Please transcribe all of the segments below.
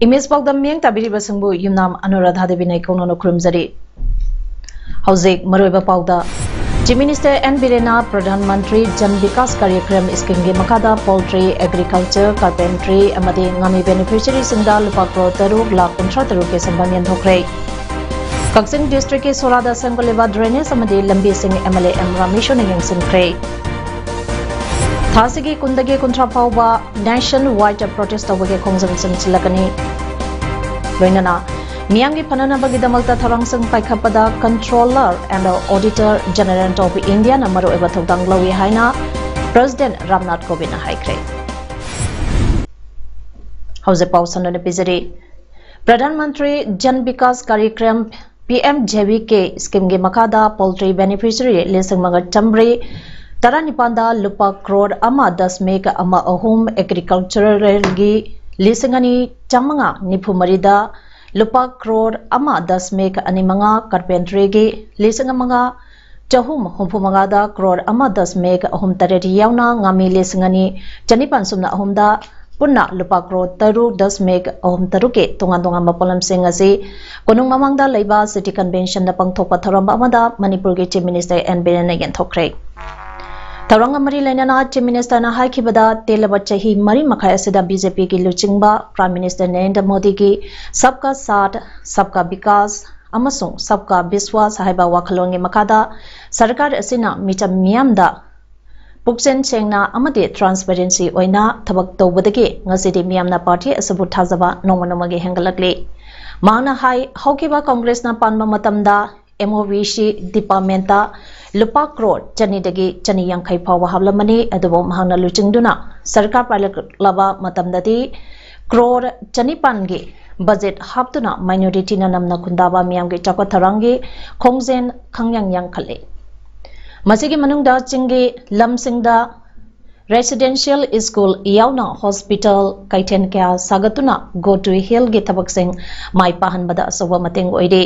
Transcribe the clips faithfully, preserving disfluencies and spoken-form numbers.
Image ꯄꯥꯎꯗꯝ ꯃꯤꯠꯌꯦꯡ ꯇꯥꯕꯤꯔꯤꯕꯁꯤꯡꯕꯨ ꯌꯨꯝꯅꯥꯝ ꯑꯅꯨꯔꯥꯙꯥ ꯗꯦꯕꯤꯅ ꯏꯀꯣꯛꯅꯅ ꯈꯨꯔꯨꯝꯖꯔꯤ꯫ ꯍꯧꯖꯤꯛ ꯃꯔꯨꯑꯣꯏꯕ ꯄꯥꯎꯗ, Chief Minister N ꯕꯤꯔꯦꯟꯅ Pradhan Mantri Jan Vikas ꯀꯥꯔꯌꯀ꯭ꯔꯝ ꯁ꯭ꯀꯤꯝꯒꯤ ꯃꯈꯥꯗ poultry, agriculture, carpentry ꯑꯃꯗꯤ ꯉꯥꯃꯤ beneficiaryꯁꯤꯡꯗ ꯂꯨꯄꯥ ꯀ꯭ꯔꯣꯔ ꯇꯔꯨꯛ ꯂꯥꯈ ꯀꯨꯟꯊ꯭ꯔꯥ ꯇꯔꯨꯛꯀꯤ ꯁꯦꯟꯐꯝ ꯌꯦꯟꯊꯣꯛꯈ꯭ꯔꯦ꯫ ꯀꯛꯆꯤꯡ districtꯀꯤ ꯁꯣꯔꯥꯗ ꯁꯦꯝꯒꯠꯂꯤꯕ drainage ꯑꯃꯗꯤ ꯂꯝꯕꯤꯁꯤꯡ MLA ꯑꯦꯝ ꯔꯥꯃꯦꯁꯣꯔꯅ ꯌꯦꯡꯁꯤꯟꯈ꯭ꯔꯦ꯫ ꯊꯥꯁꯤꯒꯤ ꯀꯨꯟꯗꯒꯤ ꯀꯨꯟꯊ꯭ꯔꯥ ꯐꯥꯎꯕ nation wide protest ꯇꯧꯕꯒꯤ ꯈꯣꯡꯖꯪ ꯆꯪꯁꯤꯜꯂꯛꯀꯅꯤ꯫ ꯂꯣꯏꯅꯅ ꯃꯤꯌꯥꯝꯒꯤ ꯐꯅꯅꯕꯒꯤꯗꯃꯛꯇ ꯊꯧꯔꯥꯡꯁꯤꯡ ꯄꯥꯏꯈꯠꯄꯗ Controller and Auditor General of Indiaꯅ ꯃꯔꯨꯑꯣꯏꯕ ꯊꯧꯗꯥꯡ ꯂꯧꯏ ꯍꯥꯏꯅ President ꯔꯥꯝꯅꯥꯊ ꯀꯣꯕꯤꯟꯗꯅ ꯍꯥꯏꯈ꯭ꯔꯦ꯫ ꯍꯧꯖꯤꯛ ꯄꯥꯎ ꯁꯟꯗꯣꯛꯅ ꯄꯤꯖꯔꯤ꯫ Pradhan Mantri Jan Vikas ꯀꯥꯔꯌꯀ꯭ꯔꯝ, P M J V K ꯁ꯭ꯀꯤꯝꯒꯤ ꯃꯈꯥꯗ poultry beneficiary ꯂꯤꯁꯤꯡ ꯃꯉꯥ ꯆꯥꯝꯃꯔꯤ ꯇꯔꯥꯅꯤꯄꯥꯟꯗ ꯂꯨꯄꯥ ꯀ꯭ꯔꯣꯔ ꯑꯃ ꯗꯁꯃꯤꯛ ꯑꯃ ꯑꯍꯨꯝ, agriculturalꯒꯤ ꯂꯤꯁꯤꯡ ꯑꯅꯤ ꯆꯥꯝꯃꯉꯥ ꯅꯤꯐꯨ ꯃꯔꯤꯗ ꯂꯨꯄꯥ ꯀ꯭ꯔꯣꯔ ꯑꯃ ꯗꯁꯃꯤꯛ ꯑꯅꯤ ꯃꯉꯥ, carpentryꯒꯤ ꯂꯤꯁꯤꯡ ꯑꯃꯒ ꯆꯍꯨꯝ ꯍꯨꯝꯐꯨ ꯃꯉꯥꯗ ꯀ꯭ꯔꯣꯔ ꯑꯃ ꯗꯁꯃꯤꯛ ꯑꯍꯨꯝ ꯇꯔꯦꯠ ꯌꯥꯎꯅ ꯉꯥꯃꯤ ꯂꯤꯁꯤꯡ ꯑꯅꯤ ꯆꯅꯤꯄꯥꯟ ꯁꯨꯞꯅ ꯑꯍꯨꯝꯗ ꯄꯨꯟꯅ ꯂꯨꯄꯥ ꯀ꯭ꯔꯣꯔ ꯇꯔꯨꯛ ꯗꯁꯃꯤꯛ ꯑꯍꯨꯝ ꯇꯔꯨꯛꯀꯤ ꯇꯣꯉꯥꯟ ꯇꯣꯉꯥꯟꯕ ꯄꯣꯠꯂꯝꯁꯤꯡ ꯑꯁꯤ ꯀꯣꯅꯨꯡ ꯃꯃꯥꯡꯗ ꯂꯩꯕ City Conventionꯗ ꯄꯥꯡꯊꯣꯛꯄ ꯊꯧꯔꯝ ꯑꯃꯗ ꯃꯅꯤꯄꯨꯔꯒꯤ Chief Minister N ꯕꯤꯔꯦꯟꯅ ꯌꯦꯟꯊꯣꯛꯈ꯭ꯔꯦ꯫ ꯊꯧꯔꯝꯒ ꯃꯔꯤ ꯂꯩꯅꯅ Chief Ministerꯅ ꯍꯥꯏꯈꯤꯕꯗ, ꯇꯦꯜꯂꯕ ꯆꯍꯤ ꯃꯔꯤ ꯃꯈꯥꯏ ꯑꯁꯤꯗ BJPꯒꯤ ꯂꯨꯆꯤꯡꯕ Prime Minister ꯅꯔꯦꯟꯗ꯭ꯔ ꯃꯣꯗꯤꯒꯤ Sabka Saath, Sabka Vikas ꯑꯃꯁꯨꯡ Sabka Vishwas ꯍꯥꯏꯕ ꯋꯥꯈꯜꯂꯣꯟꯒꯤ ꯃꯈꯥꯗ ꯁꯔꯀꯥꯔ ꯑꯁꯤꯅ ꯃꯤꯆꯝ ꯃꯤꯌꯥꯝꯗ ꯄꯨꯛꯆꯦꯜ ꯁꯦꯡꯅ ꯑꯃꯗꯤ transparency ꯑꯣꯏꯅ ꯊꯕꯛ ꯇꯧꯕꯗꯒꯤ ꯉꯁꯤꯗꯤ ꯃꯤꯌꯥꯝꯅ party ꯑꯁꯤꯕꯨ ꯊꯥꯖꯕ ꯅꯣꯡꯃ ꯅꯣꯡꯃꯒꯤ ꯍꯦꯟꯒꯠꯂꯛꯂꯤ꯫ ꯃꯍꯥꯛꯅ ꯍꯥꯏ, ꯍꯧꯈꯤꯕ ꯀꯪꯒ꯭ꯔꯦꯁꯅ ꯄꯥꯟꯕ ꯃꯇꯝꯗ MOVC departmentꯇ ꯂꯨꯄꯥ ꯀ꯭ꯔꯣꯔ ꯆꯅꯤꯗꯒꯤ ꯆꯅꯤ ꯌꯥꯡꯈꯩ ꯐꯥꯎꯕ ꯍꯥꯞꯂꯝꯕꯅꯤ, ꯑꯗꯨꯕꯨ ꯃꯍꯥꯛꯅ ꯂꯨꯆꯤꯡꯗꯨꯅ ꯁꯔꯀꯥꯔ ꯄꯥꯏꯔꯛꯂꯕ ꯃꯇꯝꯗꯗꯤ ꯀ꯭ꯔꯣꯔ ꯆꯅꯤꯄꯥꯟꯒꯤ ꯕꯖꯦꯠ ꯍꯥꯞꯇꯨꯅ ꯃꯥꯏꯅꯣꯔꯤꯇꯤꯅ ꯅꯝꯅ ꯈꯨꯟꯗꯥꯕ ꯃꯤꯌꯥꯝꯒꯤ ꯆꯥꯎꯈꯠ ꯊꯧꯔꯥꯡꯒꯤ ꯈꯣꯡꯖꯦꯜ ꯈꯪꯌꯥꯡ ꯌꯥꯡꯈꯠꯂꯤ꯫ ꯃꯁꯤꯒꯤ ꯃꯅꯨꯡꯗ ꯆꯤꯡꯒꯤ ꯂꯝꯁꯤꯡꯗ ꯔꯦꯁꯤꯗꯦꯟꯁꯤꯌꯦꯜ ꯁ꯭ꯀꯨꯜ ꯌꯥꯎꯅ ꯍꯣꯁꯄꯤꯇꯥꯜ ꯀꯩꯊꯦꯜ ꯀꯌꯥ ꯁꯥꯒꯠꯇꯨꯅ Go to Hillꯒꯤ ꯊꯕꯛꯁꯤꯡ ꯃꯥꯏ ꯄꯥꯛꯍꯟꯕꯗ ꯑꯆꯧꯕ ꯃꯇꯦꯡ ꯑꯣꯏꯔꯤ꯫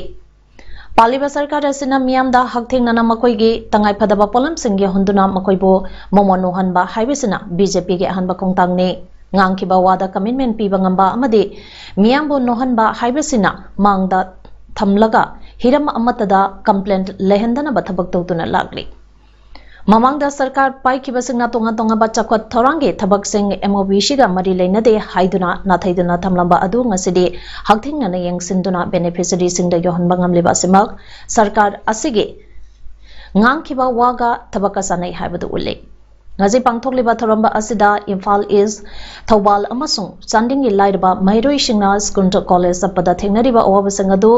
ꯄꯥꯜꯂꯤꯕ ꯁꯔꯀꯥꯔ ꯑꯁꯤꯅ ꯃꯤꯌꯥꯝꯗ ꯍꯛꯊꯦꯡꯅꯅ ꯃꯈꯣꯏꯒꯤ ꯇꯉꯥꯏꯐꯗꯕ ꯄꯣꯠꯂꯝꯁꯤꯡ ꯌꯧꯍꯟꯗꯨꯅ ꯃꯈꯣꯏꯕꯨ ꯃꯃꯣꯟ ꯅꯣꯛꯍꯟꯕ ꯍꯥꯏꯕꯁꯤꯅ BJPꯒꯤ ꯑꯍꯥꯟꯕ ꯈꯣꯡꯊꯥꯡꯅꯤ꯫ ꯉꯥꯡꯈꯤꯕ ꯋꯥꯗ commitment ꯄꯤꯕ ꯉꯝꯕ ꯑꯃꯗꯤ ꯃꯤꯌꯥꯝꯕꯨ ꯅꯣꯛꯍꯟꯕ ꯍꯥꯏꯕꯁꯤꯅ ꯃꯥꯡꯗ ꯊꯝꯂꯒ ꯍꯤꯔꯝ ꯑꯃꯠꯇꯗ complaint ꯂꯩꯍꯟꯗꯅꯕ ꯊꯕꯛ ꯇꯧꯗꯨꯅ ꯂꯥꯛꯂꯤ꯫ ꯃꯃꯥꯡꯗ ꯁꯔꯀꯥꯔ ꯄꯥꯏꯈꯤꯕꯁꯤꯡꯅ ꯇꯣꯉꯥꯟ ꯇꯣꯉꯥꯟꯕ ꯆꯥꯎꯈꯠ ꯊꯧꯔꯥꯡꯒꯤ ꯊꯕꯛꯁꯤꯡ MOBCꯒ ꯃꯔꯤ ꯂꯩꯅꯗꯦ ꯍꯥꯏꯗꯨꯅ ꯅꯥꯊꯩꯗꯨꯅ ꯊꯝꯂꯝꯕ ꯑꯗꯨ ꯉꯁꯤꯗꯤ ꯍꯛꯊꯦꯡꯅꯅ ꯌꯦꯡꯁꯤꯟꯗꯨꯅ beneficiaryꯁꯤꯡꯗ ꯌꯧꯍꯟꯕ ꯉꯝꯂꯤꯕ ꯑꯁꯤꯃꯛ ꯁꯔꯀꯥꯔ ꯑꯁꯤꯒꯤ ꯉꯥꯡꯈꯤꯕ ꯋꯥꯒ ꯊꯕꯛꯀ ꯆꯥꯅꯩ ꯍꯥꯏꯕꯗꯨ ꯎꯠꯂꯤ꯫ ꯉꯁꯤ ꯄꯥꯡꯊꯣꯛꯂꯤꯕ ꯊꯧꯔꯝ ꯑꯁꯤꯗ ꯏꯝꯐꯥꯜ ꯏꯁ, ꯊꯧꯕꯥꯜ ꯑꯃꯁꯨꯡ ꯆꯥꯟꯗꯤꯡꯒꯤ ꯂꯥꯏꯔꯕ ꯃꯍꯩꯔꯣꯏꯁꯤꯡꯅ ꯁ꯭ꯀꯨꯜ ꯀꯣꯂꯦꯖ ꯆꯠꯄꯗ ꯊꯦꯡꯅꯔꯤꯕ ꯑꯋꯥꯕꯁꯤꯡ ꯑꯗꯨ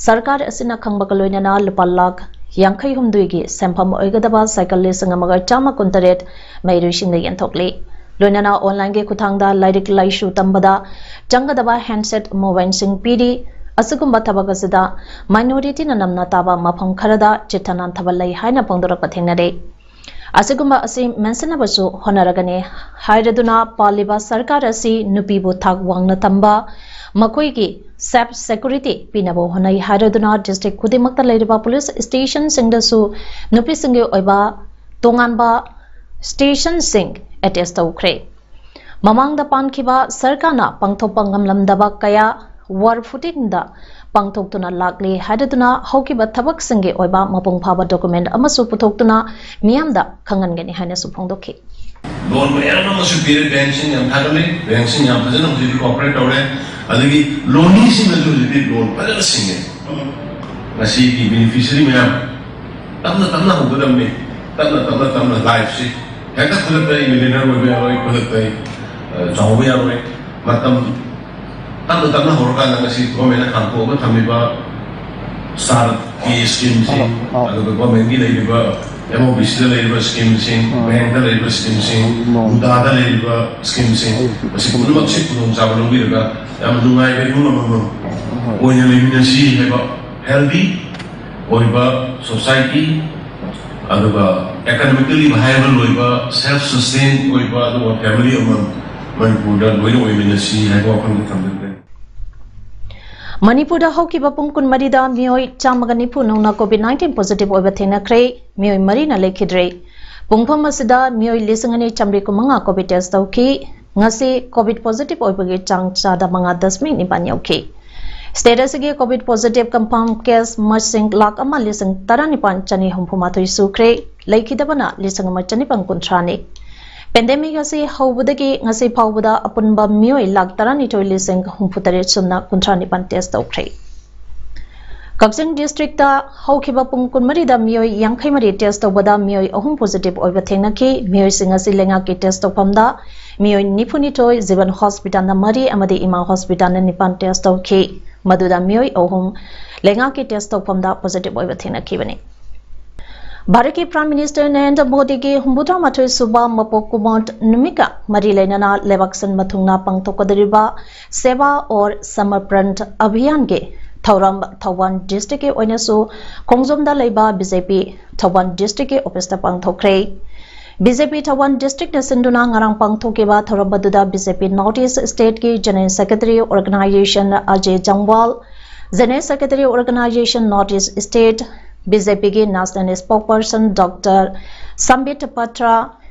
ꯁꯔꯀꯥꯔ ꯑꯁꯤꯅ ꯈꯪꯕꯒ ꯂꯣꯏꯅꯅ ꯂꯨꯄꯥ ꯂꯥꯈ ꯌꯥꯡꯈꯩ ꯍꯨꯝꯗꯣꯏꯒꯤ ꯁꯦꯟꯐꯝ ꯑꯣꯏꯒꯗꯕ ꯁꯥꯏꯀꯜ ꯂꯤꯁꯤꯡ ꯑꯃꯒ ꯆꯥꯝꯃ ꯀꯨꯟꯇꯔꯦꯠ ꯃꯍꯩꯔꯣꯏꯁꯤꯡꯗ ꯌꯦꯟꯊꯣꯛꯂꯤ꯫ ꯂꯣꯏꯅꯅ onlineꯒꯤ ꯈꯨꯠꯊꯥꯡꯗ ꯂꯥꯏꯔꯤꯛ ꯂꯥꯏꯁꯨ ꯇꯝꯕꯗ ꯆꯪꯒꯗꯕ handset mobileꯁꯤꯡ ꯄꯤꯔꯤ꯫ ꯑꯁꯤꯒꯨꯝꯕ ꯊꯕꯛ ꯑꯁꯤꯗ ꯃꯥꯏꯅꯣꯔꯤꯇꯤꯅ ꯅꯝꯅ ꯇꯥꯕ ꯃꯐꯝ ꯈꯔꯗ ꯆꯤꯠꯊ ꯅꯥꯟꯊꯕ ꯂꯩ ꯍꯥꯏꯅ ꯐꯣꯡꯗꯣꯔꯛꯄ ꯊꯦꯡꯅꯔꯦ꯫ ꯑꯁꯤꯒꯨꯝꯕ ꯑꯁꯤ ꯃꯦꯟꯁꯤꯟꯅꯕꯁꯨ ꯍꯣꯠꯅꯔꯒꯅꯤ ꯍꯥꯏꯔꯗꯨꯅ ꯄꯥꯜꯂꯤꯕ ꯁꯔꯀꯥꯔ ꯑꯁꯤ ꯅꯨꯄꯤꯕꯨ ꯊꯥꯛ ꯋꯥꯡꯅ ꯇꯝꯕ, ꯃꯈꯣꯏꯒꯤ self security ꯄꯤꯅꯕ ꯍꯣꯠꯅꯩ ꯍꯥꯏꯔꯗꯨꯅ district ꯈꯨꯗꯤꯡꯃꯛꯇ ꯂꯩꯔꯤꯕ police stationꯁꯤꯡꯗꯁꯨ ꯅꯨꯄꯤꯁꯤꯡꯒꯤ ꯑꯣꯏꯕ ꯇꯣꯉꯥꯟꯕ stationꯁꯤꯡ attach ꯇꯧꯈ꯭ꯔꯦ꯫ ꯃꯃꯥꯡꯗ ꯄꯥꯟꯈꯤꯕ ꯁꯔꯀꯥꯔꯅ ꯄꯥꯡꯊꯣꯛꯄ ꯉꯝꯂꯝꯗꯕ ꯀꯌꯥ war footingꯗ ꯄꯥꯡꯊꯣꯛꯇꯨꯅ ꯂꯥꯛꯂꯤ ꯍꯥꯏꯔꯗꯨꯅ ꯍꯧꯈꯤꯕ ꯊꯕꯛꯁꯤꯡꯒꯤ ꯑꯣꯏꯕ ꯃꯄꯨꯡ ꯐꯥꯕ document ꯑꯃꯁꯨ ꯄꯨꯊꯣꯛꯇꯨꯅ ꯃꯤꯌꯥꯝꯗ ꯈꯪꯍꯟꯒꯅꯤ ꯍꯥꯏꯅꯁꯨ ꯐꯣꯡꯗꯣꯛꯈꯤ꯫ Loan ꯃꯌꯥꯝ ꯑꯃꯁꯨ ꯄꯤꯔꯦ, bankꯁꯤꯡ ꯌꯥꯝ ꯊꯥꯒꯠꯂꯤ, bankꯁꯤꯡ ꯌꯥꯝ ꯐꯖꯅ ꯍꯧꯖꯤꯛꯇꯤ cooperate ꯇꯧꯔꯦ꯫ ꯑꯗꯒꯤ loaneeꯁꯤꯡꯅꯁꯨ ꯍꯧꯖꯤꯛꯇꯤ loan ꯐꯖꯅ ꯁꯤꯡꯉꯦ꯫ ꯉꯁꯤꯒꯤ beneficiary ꯃꯌꯥꯝ ꯇꯞꯅ ꯇꯞꯅ ꯍꯧꯒꯗꯕꯅꯤ, ꯇꯞꯅ ꯇꯞꯅ ꯇꯞꯅ lifeꯁꯤ ꯍꯦꯛꯇ ꯈꯨꯗꯛꯇ ꯑꯩ millionaire ꯑꯣꯏꯕ ꯌꯥꯔꯣꯏ, ꯈꯨꯗꯛꯇ ꯑꯩ, ꯑ, ꯆꯥꯎꯕ ꯌꯥꯔꯣꯏ꯫ ꯃꯇꯝ ꯇꯞꯅ ꯇꯞꯅ ꯍꯧꯔꯀꯥꯟꯗ ꯉꯁꯤ governmentꯅ ꯍꯥꯡꯗꯣꯛꯑꯒ ꯊꯝꯃꯤꯕ startupꯀꯤ schemeꯁꯤꯡ, ꯑꯧ, ꯑꯧ꯫ ꯑꯗꯨꯒ governmentꯀꯤ ꯂꯩꯔꯤꯕ ꯑꯦꯝ ꯑꯣ ꯕꯤ ꯁꯤꯗ ꯂꯩꯔꯤꯕ ꯁ꯭ꯀꯤꯝꯁꯤꯡ, ꯕꯦꯡꯗ ꯂꯩꯔꯤꯕ ꯁ꯭ꯀꯤꯝꯁꯤꯡ, ꯃꯨꯗꯥꯗ ꯂꯩꯔꯤꯕ ꯁ꯭ꯀꯤꯝꯁꯤꯡ, ꯃꯁꯤ ꯄꯨꯝꯅꯃꯛꯁꯤ ꯈꯨꯗꯣꯡꯆꯥꯕ ꯂꯧꯕꯤꯔꯒ ꯌꯥꯝꯅ ꯅꯨꯡꯉꯥꯏꯕ ꯏꯃꯨꯡ ꯑꯃꯃꯝ ꯑꯣꯏꯅ ꯂꯩꯃꯤꯟꯅꯁꯤ ꯍꯥꯏꯕ, ꯍꯦꯜꯗꯤ ꯑꯣꯏꯕ ꯁꯣꯁꯥꯏꯇꯤ, ꯑꯗꯨꯒ ꯏꯀꯣꯅꯣꯃꯤꯀꯦꯜꯂꯤ ꯚꯥꯏꯕꯜ ꯑꯣꯏꯕ, ꯁꯦꯜꯐ ꯁꯁꯇꯦꯟ ꯑꯣꯏꯕ, ꯑꯗꯨꯒ ꯐꯦꯃꯤꯂꯤ ꯑꯃꯃꯝ ꯃꯅꯤꯄꯨꯔꯗ ꯂꯣꯏꯅ ꯑꯣꯏꯃꯤꯟꯅꯁꯤ ꯍꯥꯏꯕ ꯋꯥꯐꯝꯗꯨ ꯊꯝꯖꯒꯦ꯫ ꯃꯅꯤꯄꯨꯔꯗ ꯍꯧꯈꯤꯕ ꯄꯨꯡ ꯀꯨꯟꯃꯔꯤꯗ ꯃꯤꯑꯣꯏ ꯆꯥꯝꯃꯒ ꯅꯤꯐꯨ ꯅꯧꯅ COVID nineteen positive ꯑꯣꯏꯕ ꯊꯦꯡꯅꯈ꯭ꯔꯦ꯫ ꯃꯤꯑꯣꯏ ꯃꯔꯤꯅ ꯂꯩꯈꯤꯗ꯭ꯔꯦ꯫ ꯄꯨꯡꯐꯝ ꯑꯁꯤꯗ ꯃꯤꯑꯣꯏ ꯂꯤꯁꯤꯡ ꯑꯅꯤ ꯆꯥꯃꯔꯤ ꯀꯨꯟꯃꯉꯥ COVID test ꯇꯧꯈꯤ꯫ ꯉꯁꯤ COVID positive ꯑꯣꯏꯕꯒꯤ ꯆꯥꯡ ꯆꯥꯗ ꯃꯉꯥ ꯗꯁꯃꯤꯛ ꯅꯤꯄꯥꯟ ꯌꯧꯈꯤ꯫ State ꯑꯁꯤꯒꯤ COVID positive confirm case ꯃꯁꯤꯡ ꯂꯥꯈ ꯑꯃ ꯂꯤꯁꯤꯡ ꯇꯔꯥꯅꯤꯄꯥꯟ ꯆꯅꯤ ꯍꯨꯝꯐꯨ ꯃꯥꯊꯣꯏ ꯁꯨꯈ꯭ꯔꯦ꯫ ꯂꯩꯈꯤꯗꯕꯅ ꯂꯤꯁꯤꯡ ꯑꯃ ꯆꯅꯤꯄꯥꯟ ꯀꯨꯟꯊ꯭ꯔꯥꯅꯤ꯫ Pandemic ꯑꯁꯤ ꯍꯧꯕꯗꯒꯤ ꯉꯁꯤ ꯐꯥꯎꯕꯗ ꯑꯄꯨꯟꯕ ꯃꯤꯑꯣꯏ ꯂꯥꯈ ꯇꯔꯥꯅꯤꯊꯣꯏ ꯂꯤꯁꯤꯡ ꯍꯨꯝꯐꯨ ꯇꯔꯦꯠ ꯁꯨꯞꯅ ꯀꯨꯟꯊ꯭ꯔꯥ ꯅꯤꯄꯥꯟ test ꯇꯧꯈ꯭ꯔꯦ꯫ ꯀꯛꯆꯤꯡ district ꯍꯧꯈꯤꯕ ꯄꯨꯡ ꯀꯨꯟꯃꯔꯤꯗ ꯃꯤꯑꯣꯏ ꯌꯥꯡꯈꯩ ꯃꯔꯤ test ꯇꯧꯕꯗ ꯃꯤꯑꯣꯏ ꯑꯍꯨꯝ positive ꯑꯣꯏꯕ ꯊꯦꯡꯅꯈꯤ꯫ ꯃꯤꯑꯣꯏꯁꯤꯡ ꯑꯁꯤ ꯂꯩꯉꯥꯛꯀꯤ test ꯇꯧꯐꯝꯗ ꯃꯤꯑꯣꯏ ꯅꯤꯐꯨ ꯅꯤꯊꯣꯏ, ꯖꯤꯕꯟ hospital ꯅ ꯃꯔꯤ ꯑꯃꯗꯤ ꯏꯃꯥ hospital ꯅ ꯅꯤꯄꯥꯟ test ꯇꯧꯈꯤ꯫ ꯃꯗꯨꯗ ꯃꯤꯑꯣꯏ ꯑꯍꯨꯝ ꯂꯩꯉꯥꯛꯀꯤ test ꯇꯧꯐꯝꯗ positive ꯑꯣꯏꯕ ꯊꯦꯡꯅꯈꯤꯕꯅꯤ꯫ ꯚꯥꯔꯠꯀꯤ Prime Minister ꯅꯔꯦꯟꯗ꯭ꯔ ꯃꯣꯗꯤꯒꯤ ꯍꯨꯝꯐꯨꯇꯔꯥ ꯃꯥꯊꯣꯏ ꯁꯨꯕ ꯃꯄꯣꯛ ꯀꯨꯝꯑꯣꯟ ꯅꯨꯃꯤꯠꯀ ꯃꯔꯤ ꯂꯩꯅꯅ ꯂꯩꯕꯥꯛ ꯁꯤꯟꯕ ꯊꯨꯡꯅ ꯄꯥꯡꯊꯣꯛꯀꯗꯧꯔꯤꯕ Seva aur Samarpan Abhiyan ꯒꯤ ꯊꯧꯔꯝ ꯊꯧꯕꯥꯜ district ꯀꯤ ꯑꯣꯏꯅꯁꯨ ꯈꯣꯡꯖꯣꯝꯗ ꯂꯩꯕ BJP ꯊꯧꯕꯥꯜ district ꯀꯤ office ꯇ ꯄꯥꯡꯊꯣꯛꯈ꯭ꯔꯦ꯫ BJP ꯊꯧꯕꯥꯜ district ꯅ ꯁꯤꯟꯗꯨꯅ ꯉꯔꯥꯡ ꯄꯥꯡꯊꯣꯛꯈꯤꯕ ꯊꯧꯔꯝ ꯑꯗꯨꯗ BJP North East state ꯀꯤ General Secretary Organization ꯑꯖꯦ ꯖꯝꯋꯥꯜ, General Secretary Organization North East state, BJP ꯒꯤ National Spokesperson Doctor ꯁꯝꯕꯤꯠ Patra,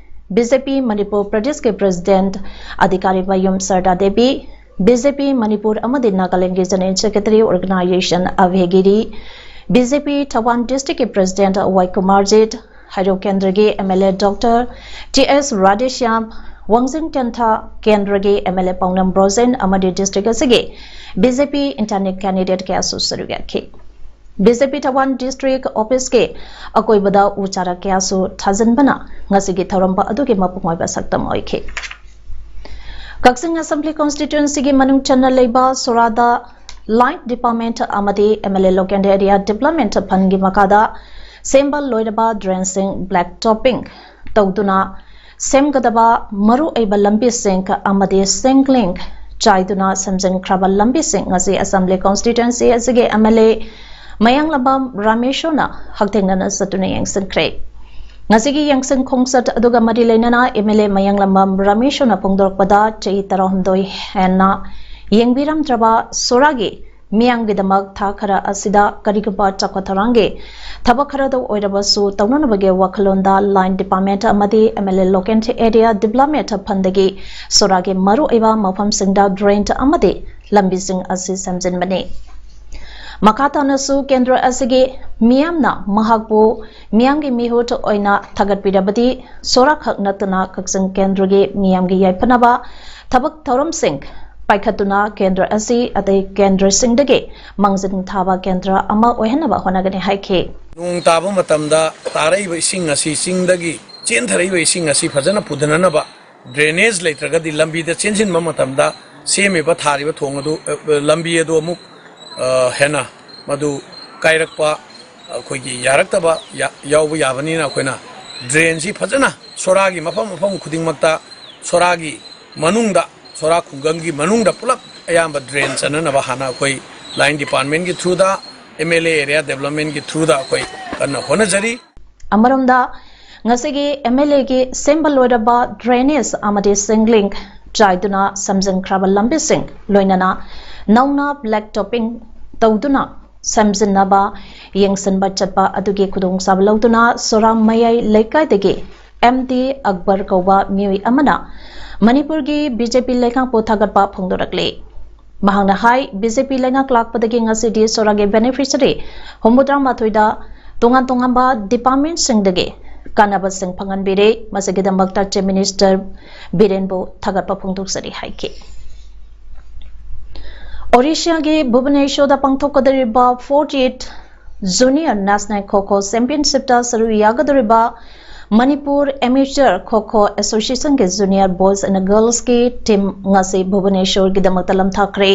BJP Manipur ꯄ꯭ꯔꯗꯦꯁꯀꯤ President ꯑꯙꯤꯀꯥꯔꯤ ꯃꯌꯨꯝ ꯁꯔꯗꯥ ꯗꯦꯕꯤ, BJP ꯃꯅꯤꯄꯨꯔ ꯑꯃꯗꯤ ꯅꯥꯒꯥꯂꯦꯟꯒꯤ General Secretary Organization ꯑꯚꯦ ꯒꯤꯔꯤ, BJP ꯊꯧꯕꯥꯜ district ꯀꯤ President ꯋꯥꯏ ꯀꯨꯃꯥꯔꯖꯤꯠ, ꯍꯩꯔꯣꯛ ꯀꯦꯟꯗ꯭ꯔꯒꯤ MLA Doctor ꯇꯤ ꯑꯦꯁ ꯔꯥꯙꯦꯁ꯭ꯌꯥꯝ, ꯋꯥꯡꯖꯤꯡ ꯇꯦꯟꯊꯥ ꯀꯦꯟꯗ꯭ꯔꯒꯤ MLA ꯄꯥꯎꯅꯝ ꯕ꯭ꯔꯣꯖꯦꯟ ꯑꯃꯗꯤ district ꯑꯁꯤꯒꯤ BJP internal candidate ꯀꯌꯥꯁꯨ ꯁꯔꯨꯛ ꯌꯥꯈꯤ꯫ BJP ꯊꯧꯕꯥꯜ district office ꯀꯤ ꯑꯀꯣꯏꯕꯗ ꯎ ꯆꯥꯔꯥ ꯀꯌꯥꯁꯨ ꯊꯥꯖꯤꯟꯕꯅ ꯉꯁꯤꯒꯤ ꯊꯧꯔꯝ ꯑꯗꯨꯒꯤ ꯃꯄꯨꯡ ꯑꯣꯏꯕ ꯁꯛꯇꯝ ꯑꯣꯏꯈꯤ꯫ ꯀꯛꯆꯤꯡ Assembly Constituency ꯒꯤ ꯃꯅꯨꯡ ꯆꯟꯅ ꯂꯩꯕ ꯁꯣꯔꯥꯗ Line Department ꯑꯃꯗꯤ MLA Local Area Development Fund ꯒꯤ ꯃꯈꯥꯗ ꯁꯦꯝꯕ ꯂꯣꯏꯔꯕ ꯗ꯭ꯔꯦꯟꯁꯤꯡ ꯕ꯭ꯂꯦꯛ ꯇꯣꯞꯄꯤꯡ ꯇꯧꯗꯨꯅ ꯁꯦꯝꯒꯗꯕ ꯃꯔꯨꯑꯣꯏꯕ ꯂꯝꯕꯤꯁꯤꯡ ꯑꯃꯗꯤ ꯁꯤꯡꯂꯤꯡ ꯆꯥꯏꯗꯨꯅ ꯁꯦꯝꯖꯤꯟꯈ꯭ꯔꯕ ꯂꯝꯕꯤꯁꯤꯡ ꯉꯁꯤ ꯑꯁꯦꯝꯕ꯭ꯂꯤ ꯀꯣꯟꯁꯇꯤꯇ꯭ꯋꯦꯟꯁꯤ ꯑꯁꯤꯒꯤ ꯑꯦꯝ ꯑꯦꯜ ꯑꯦ ꯃꯌꯥꯡꯂꯝꯕꯝ ꯔꯥꯃꯦꯁꯣꯔꯅ ꯍꯛꯊꯦꯡꯅꯅ ꯆꯠꯇꯨꯅ ꯌꯦꯡꯁꯤꯟꯈ꯭ꯔꯦ꯫ ꯉꯁꯤꯒꯤ ꯌꯦꯡꯁꯤꯟ ꯈꯣꯡꯆꯠ ꯑꯗꯨꯒ ꯃꯔꯤ ꯂꯩꯅꯅ ꯑꯦꯝ ꯑꯦꯜ ꯑꯦ ꯃꯌꯥꯡꯂꯝꯕꯝ ꯔꯥꯃꯦꯁꯣꯔꯅ ꯐꯣꯡꯗꯣꯔꯛꯄꯗ ꯆꯍꯤ ꯇꯔꯥꯍꯨꯝꯗꯣꯏ ꯍꯦꯟꯅ ꯌꯦꯡꯕꯤꯔꯝꯗ꯭ꯔꯕ ꯁꯣꯔꯥꯒꯤ ꯃꯤꯌꯥꯝꯒꯤꯗꯃꯛ ꯊꯥ ꯈꯔ ꯑꯁꯤꯗ ꯀꯔꯤꯒꯨꯝꯕ ꯆꯥꯎꯈꯠ ꯊꯧꯔꯥꯡꯒꯤ ꯊꯕꯛ ꯈꯔꯗ ꯑꯣꯏꯔꯕꯁꯨ ꯇꯧꯅꯅꯕꯒꯤ ꯋꯥꯈꯜꯂꯣꯟꯗ ꯂꯥꯏꯟ ꯗꯤꯄꯥꯔꯠꯃꯦꯟꯠ ꯑꯃꯗꯤ M L A local area development ꯐꯟꯗꯒꯤ ꯁꯣꯔꯥꯒꯤ ꯃꯔꯨꯑꯣꯏꯕ ꯃꯐꯝꯁꯤꯡꯗ ꯗ꯭ꯔꯦꯟ ꯑꯃꯗꯤ ꯂꯝꯕꯤꯁꯤꯡ ꯑꯁꯤ ꯁꯦꯝꯖꯤꯟꯕꯅꯤ꯫ ꯃꯈꯥ ꯇꯥꯅꯁꯨ ꯀꯦꯟꯗ꯭ꯔ ꯑꯁꯤꯒꯤ ꯃꯤꯌꯥꯝꯅ ꯃꯍꯥꯛꯄꯨ ꯃꯤꯌꯥꯝꯒꯤ ꯃꯤꯍꯨꯠ ꯑꯣꯏꯅ ꯊꯥꯒꯠꯄꯤꯔꯕꯗꯤ ꯁꯣꯔꯥ ꯈꯛ ꯅꯠꯇꯅ ꯀꯛꯆꯤꯡ ꯀꯦꯟꯗ꯭ꯔꯒꯤ ꯃꯤꯌꯥꯝꯒꯤ ꯌꯥꯏꯐꯅꯕ ꯊꯕꯛ ꯊꯧꯔꯝꯁꯤꯡ ꯄꯥꯏꯈꯠꯇꯨꯅ ꯀꯦꯟꯗ꯭ꯔ ꯑꯁꯤ ꯑꯇꯩ ꯀꯦꯟꯗ꯭ꯔꯁꯤꯡꯗꯒꯤ ꯃꯥꯡꯖꯤꯟ ꯊꯥꯕ ꯀꯦꯟꯗ꯭ꯔ ꯑꯃ ꯑꯣꯏꯍꯟꯅꯕ ꯍꯣꯠꯅꯒꯅꯤ ꯍꯥꯏꯈꯤ꯫ ꯅꯣꯡ ꯇꯥꯕ ꯃꯇꯝꯗ ꯇꯥꯔꯛꯏꯕ ꯏꯁꯤꯡ ꯑꯁꯤ ꯆꯤꯡꯗꯒꯤ ꯆꯦꯟꯊꯔꯛꯏꯕ ꯏꯁꯤꯡ ꯑꯁꯤ ꯐꯖꯅ ꯄꯨꯗꯅꯅꯕ ꯗ꯭ꯔꯦꯅꯦꯖ ꯂꯩꯇ꯭ꯔꯒꯗꯤ ꯂꯝꯕꯤꯗ ꯆꯦꯟꯁꯤꯟꯕ ꯃꯇꯝꯗ ꯁꯦꯝꯃꯤꯕ ꯊꯥꯔꯤꯕ ꯊꯣꯡ ꯑꯗꯨ, ꯑ, ꯂꯝꯕꯤ ꯑꯗꯨ ꯑꯃꯨꯛ, ꯑ, ꯍꯦꯟꯅ ꯃꯗꯨ ꯀꯥꯏꯔꯛꯄ, ꯑꯩꯈꯣꯏꯒꯤ ꯌꯥꯔꯛꯇꯕ ꯌꯥ-, ꯌꯥꯎꯕ ꯌꯥꯕꯅꯤꯅ ꯑꯩꯈꯣꯏꯅ ꯗ꯭ꯔꯦꯟꯁꯤ ꯐꯖꯅ ꯁꯣꯔꯥꯒꯤ ꯃꯐꯝ ꯃꯐꯝ ꯈꯨꯗꯤꯡꯃꯛꯇ ꯁꯣꯔꯥꯒꯤ ꯃꯅꯨꯡꯗ, ꯁꯣꯔꯥ ꯈꯨꯡꯒꯪꯒꯤ ꯃꯅꯨꯡꯗ ꯄꯨꯂꯞ ꯑꯌꯥꯝꯕ ꯗ꯭ꯔꯦꯟ ꯆꯠꯅꯅꯕ ꯍꯥꯟꯅ ꯑꯩꯈꯣꯏ ꯂꯥꯏꯟ ꯗꯤꯄꯥꯔꯠꯃꯦꯟꯒꯤ ꯊ꯭ꯔꯨꯗ, ꯑꯦꯝ ꯑꯦꯜ ꯑꯦ ꯑꯦꯔꯤꯌꯥ ꯗꯦꯕꯂꯞꯃꯦꯟꯒꯤ ꯊ꯭ꯔꯨꯗ ꯑꯩꯈꯣꯏ ꯀꯟꯅ ꯍꯣꯠꯅꯖꯔꯤ꯫ ꯑꯃꯔꯣꯝꯗ ꯉꯁꯤꯒꯤ ꯑꯦꯝ ꯑꯦꯜ ꯑꯦꯒꯤ ꯁꯦꯝꯕ ꯂꯣꯏꯔꯕ ꯗ꯭ꯔꯦꯅꯦꯖ ꯑꯃꯗꯤ ꯁꯤꯡꯂꯤꯡ ꯆꯥꯏꯗꯨꯅ ꯁꯦꯝꯖꯤꯟꯈ꯭ꯔꯕ ꯂꯝꯕꯤꯁꯤꯡ ꯂꯣꯏꯅꯅ ꯅꯧꯅ ꯕ꯭ꯂꯦꯛ ꯇꯣꯞꯄꯤꯡ ꯇꯧꯗꯨꯅ ꯁꯦꯝꯖꯤꯟꯅꯕ ꯌꯦꯡꯁꯤꯟꯕ ꯆꯠꯄ ꯑꯗꯨꯒꯤ ꯈꯨꯗꯣꯡꯆꯥꯕ ꯂꯧꯗꯨꯅ ꯁꯣꯔꯥ ꯃꯌꯥꯏ ꯂꯩꯀꯥꯏꯗꯒꯤ ꯑꯦꯝ ꯗꯤ ꯑꯛꯕꯔ ꯀꯧꯕ ꯃꯤꯑꯣꯏ ꯑꯃꯅ ꯃꯅꯤꯄꯨꯔꯒꯤ ꯕꯤ ꯖꯦ ꯄꯤ ꯂꯩꯉꯥꯛꯄꯨ ꯊꯥꯒꯠꯄ ꯐꯣꯡꯗꯣꯔꯛꯂꯤ꯫ ꯃꯍꯥꯛꯅ ꯍꯥꯏ, ꯕꯤ ꯖꯦ ꯄꯤ ꯂꯩꯉꯥꯛ ꯂꯥꯛꯄꯗꯒꯤ ꯉꯁꯤꯗꯤ ꯁꯣꯔꯥꯒꯤ ꯕꯦꯅꯤꯐꯤꯁꯔꯤ ꯍꯨꯝꯐꯨꯇꯔꯥ ꯃꯥꯊꯣꯏꯗ ꯇꯣꯉꯥꯟ ꯇꯣꯉꯥꯟꯕ ꯗꯤꯄꯥꯔꯠꯃꯦꯟꯠꯁꯤꯡꯗꯒꯤ ꯀꯥꯟꯅꯕꯁꯤꯡ ꯐꯪꯍꯟꯕꯤꯔꯦ꯫ ꯃꯁꯤꯒꯤꯗꯃꯛꯇ ꯆꯤꯐ ꯃꯤꯅꯤꯁꯇꯔ ꯕꯤꯔꯦꯟꯕꯨ ꯊꯥꯒꯠꯄ ꯐꯣꯡꯗꯣꯛꯆꯔꯤ ꯍꯥꯏꯈꯤ꯫ ꯑꯣꯔꯤꯁꯥꯒꯤ ꯚꯨꯕꯅꯦꯁꯣꯔꯗ ꯄꯥꯡꯊꯣꯛꯀꯗꯧꯔꯤꯕ ꯐꯣꯔꯇꯤ ꯑꯩꯠ ꯖꯨꯅꯤꯌꯔ ꯅꯦꯁꯅꯦꯜ ꯈꯣ ꯈꯣ ꯆꯦꯝꯄꯤꯌꯟꯁꯤꯞꯇ ꯁꯔꯨꯛ ꯌꯥꯒꯗꯧꯔꯤꯕ ꯃꯅꯤꯄꯨꯔ ꯑꯦꯃꯦꯆꯔ ꯈꯣ ꯈꯣ ꯑꯦꯁꯣꯁꯤꯌꯦꯁꯟꯒꯤ ꯖꯨꯅꯤꯌꯔ ꯕꯣꯏꯁ ꯑꯦꯟ ꯒꯔꯜꯁꯀꯤ ꯇꯤꯝ ꯉꯁꯤ ꯚꯨꯕꯅꯦꯁꯣꯔꯒꯤꯗꯃꯛꯇ ꯂꯝꯊꯥꯈ꯭ꯔꯦ꯫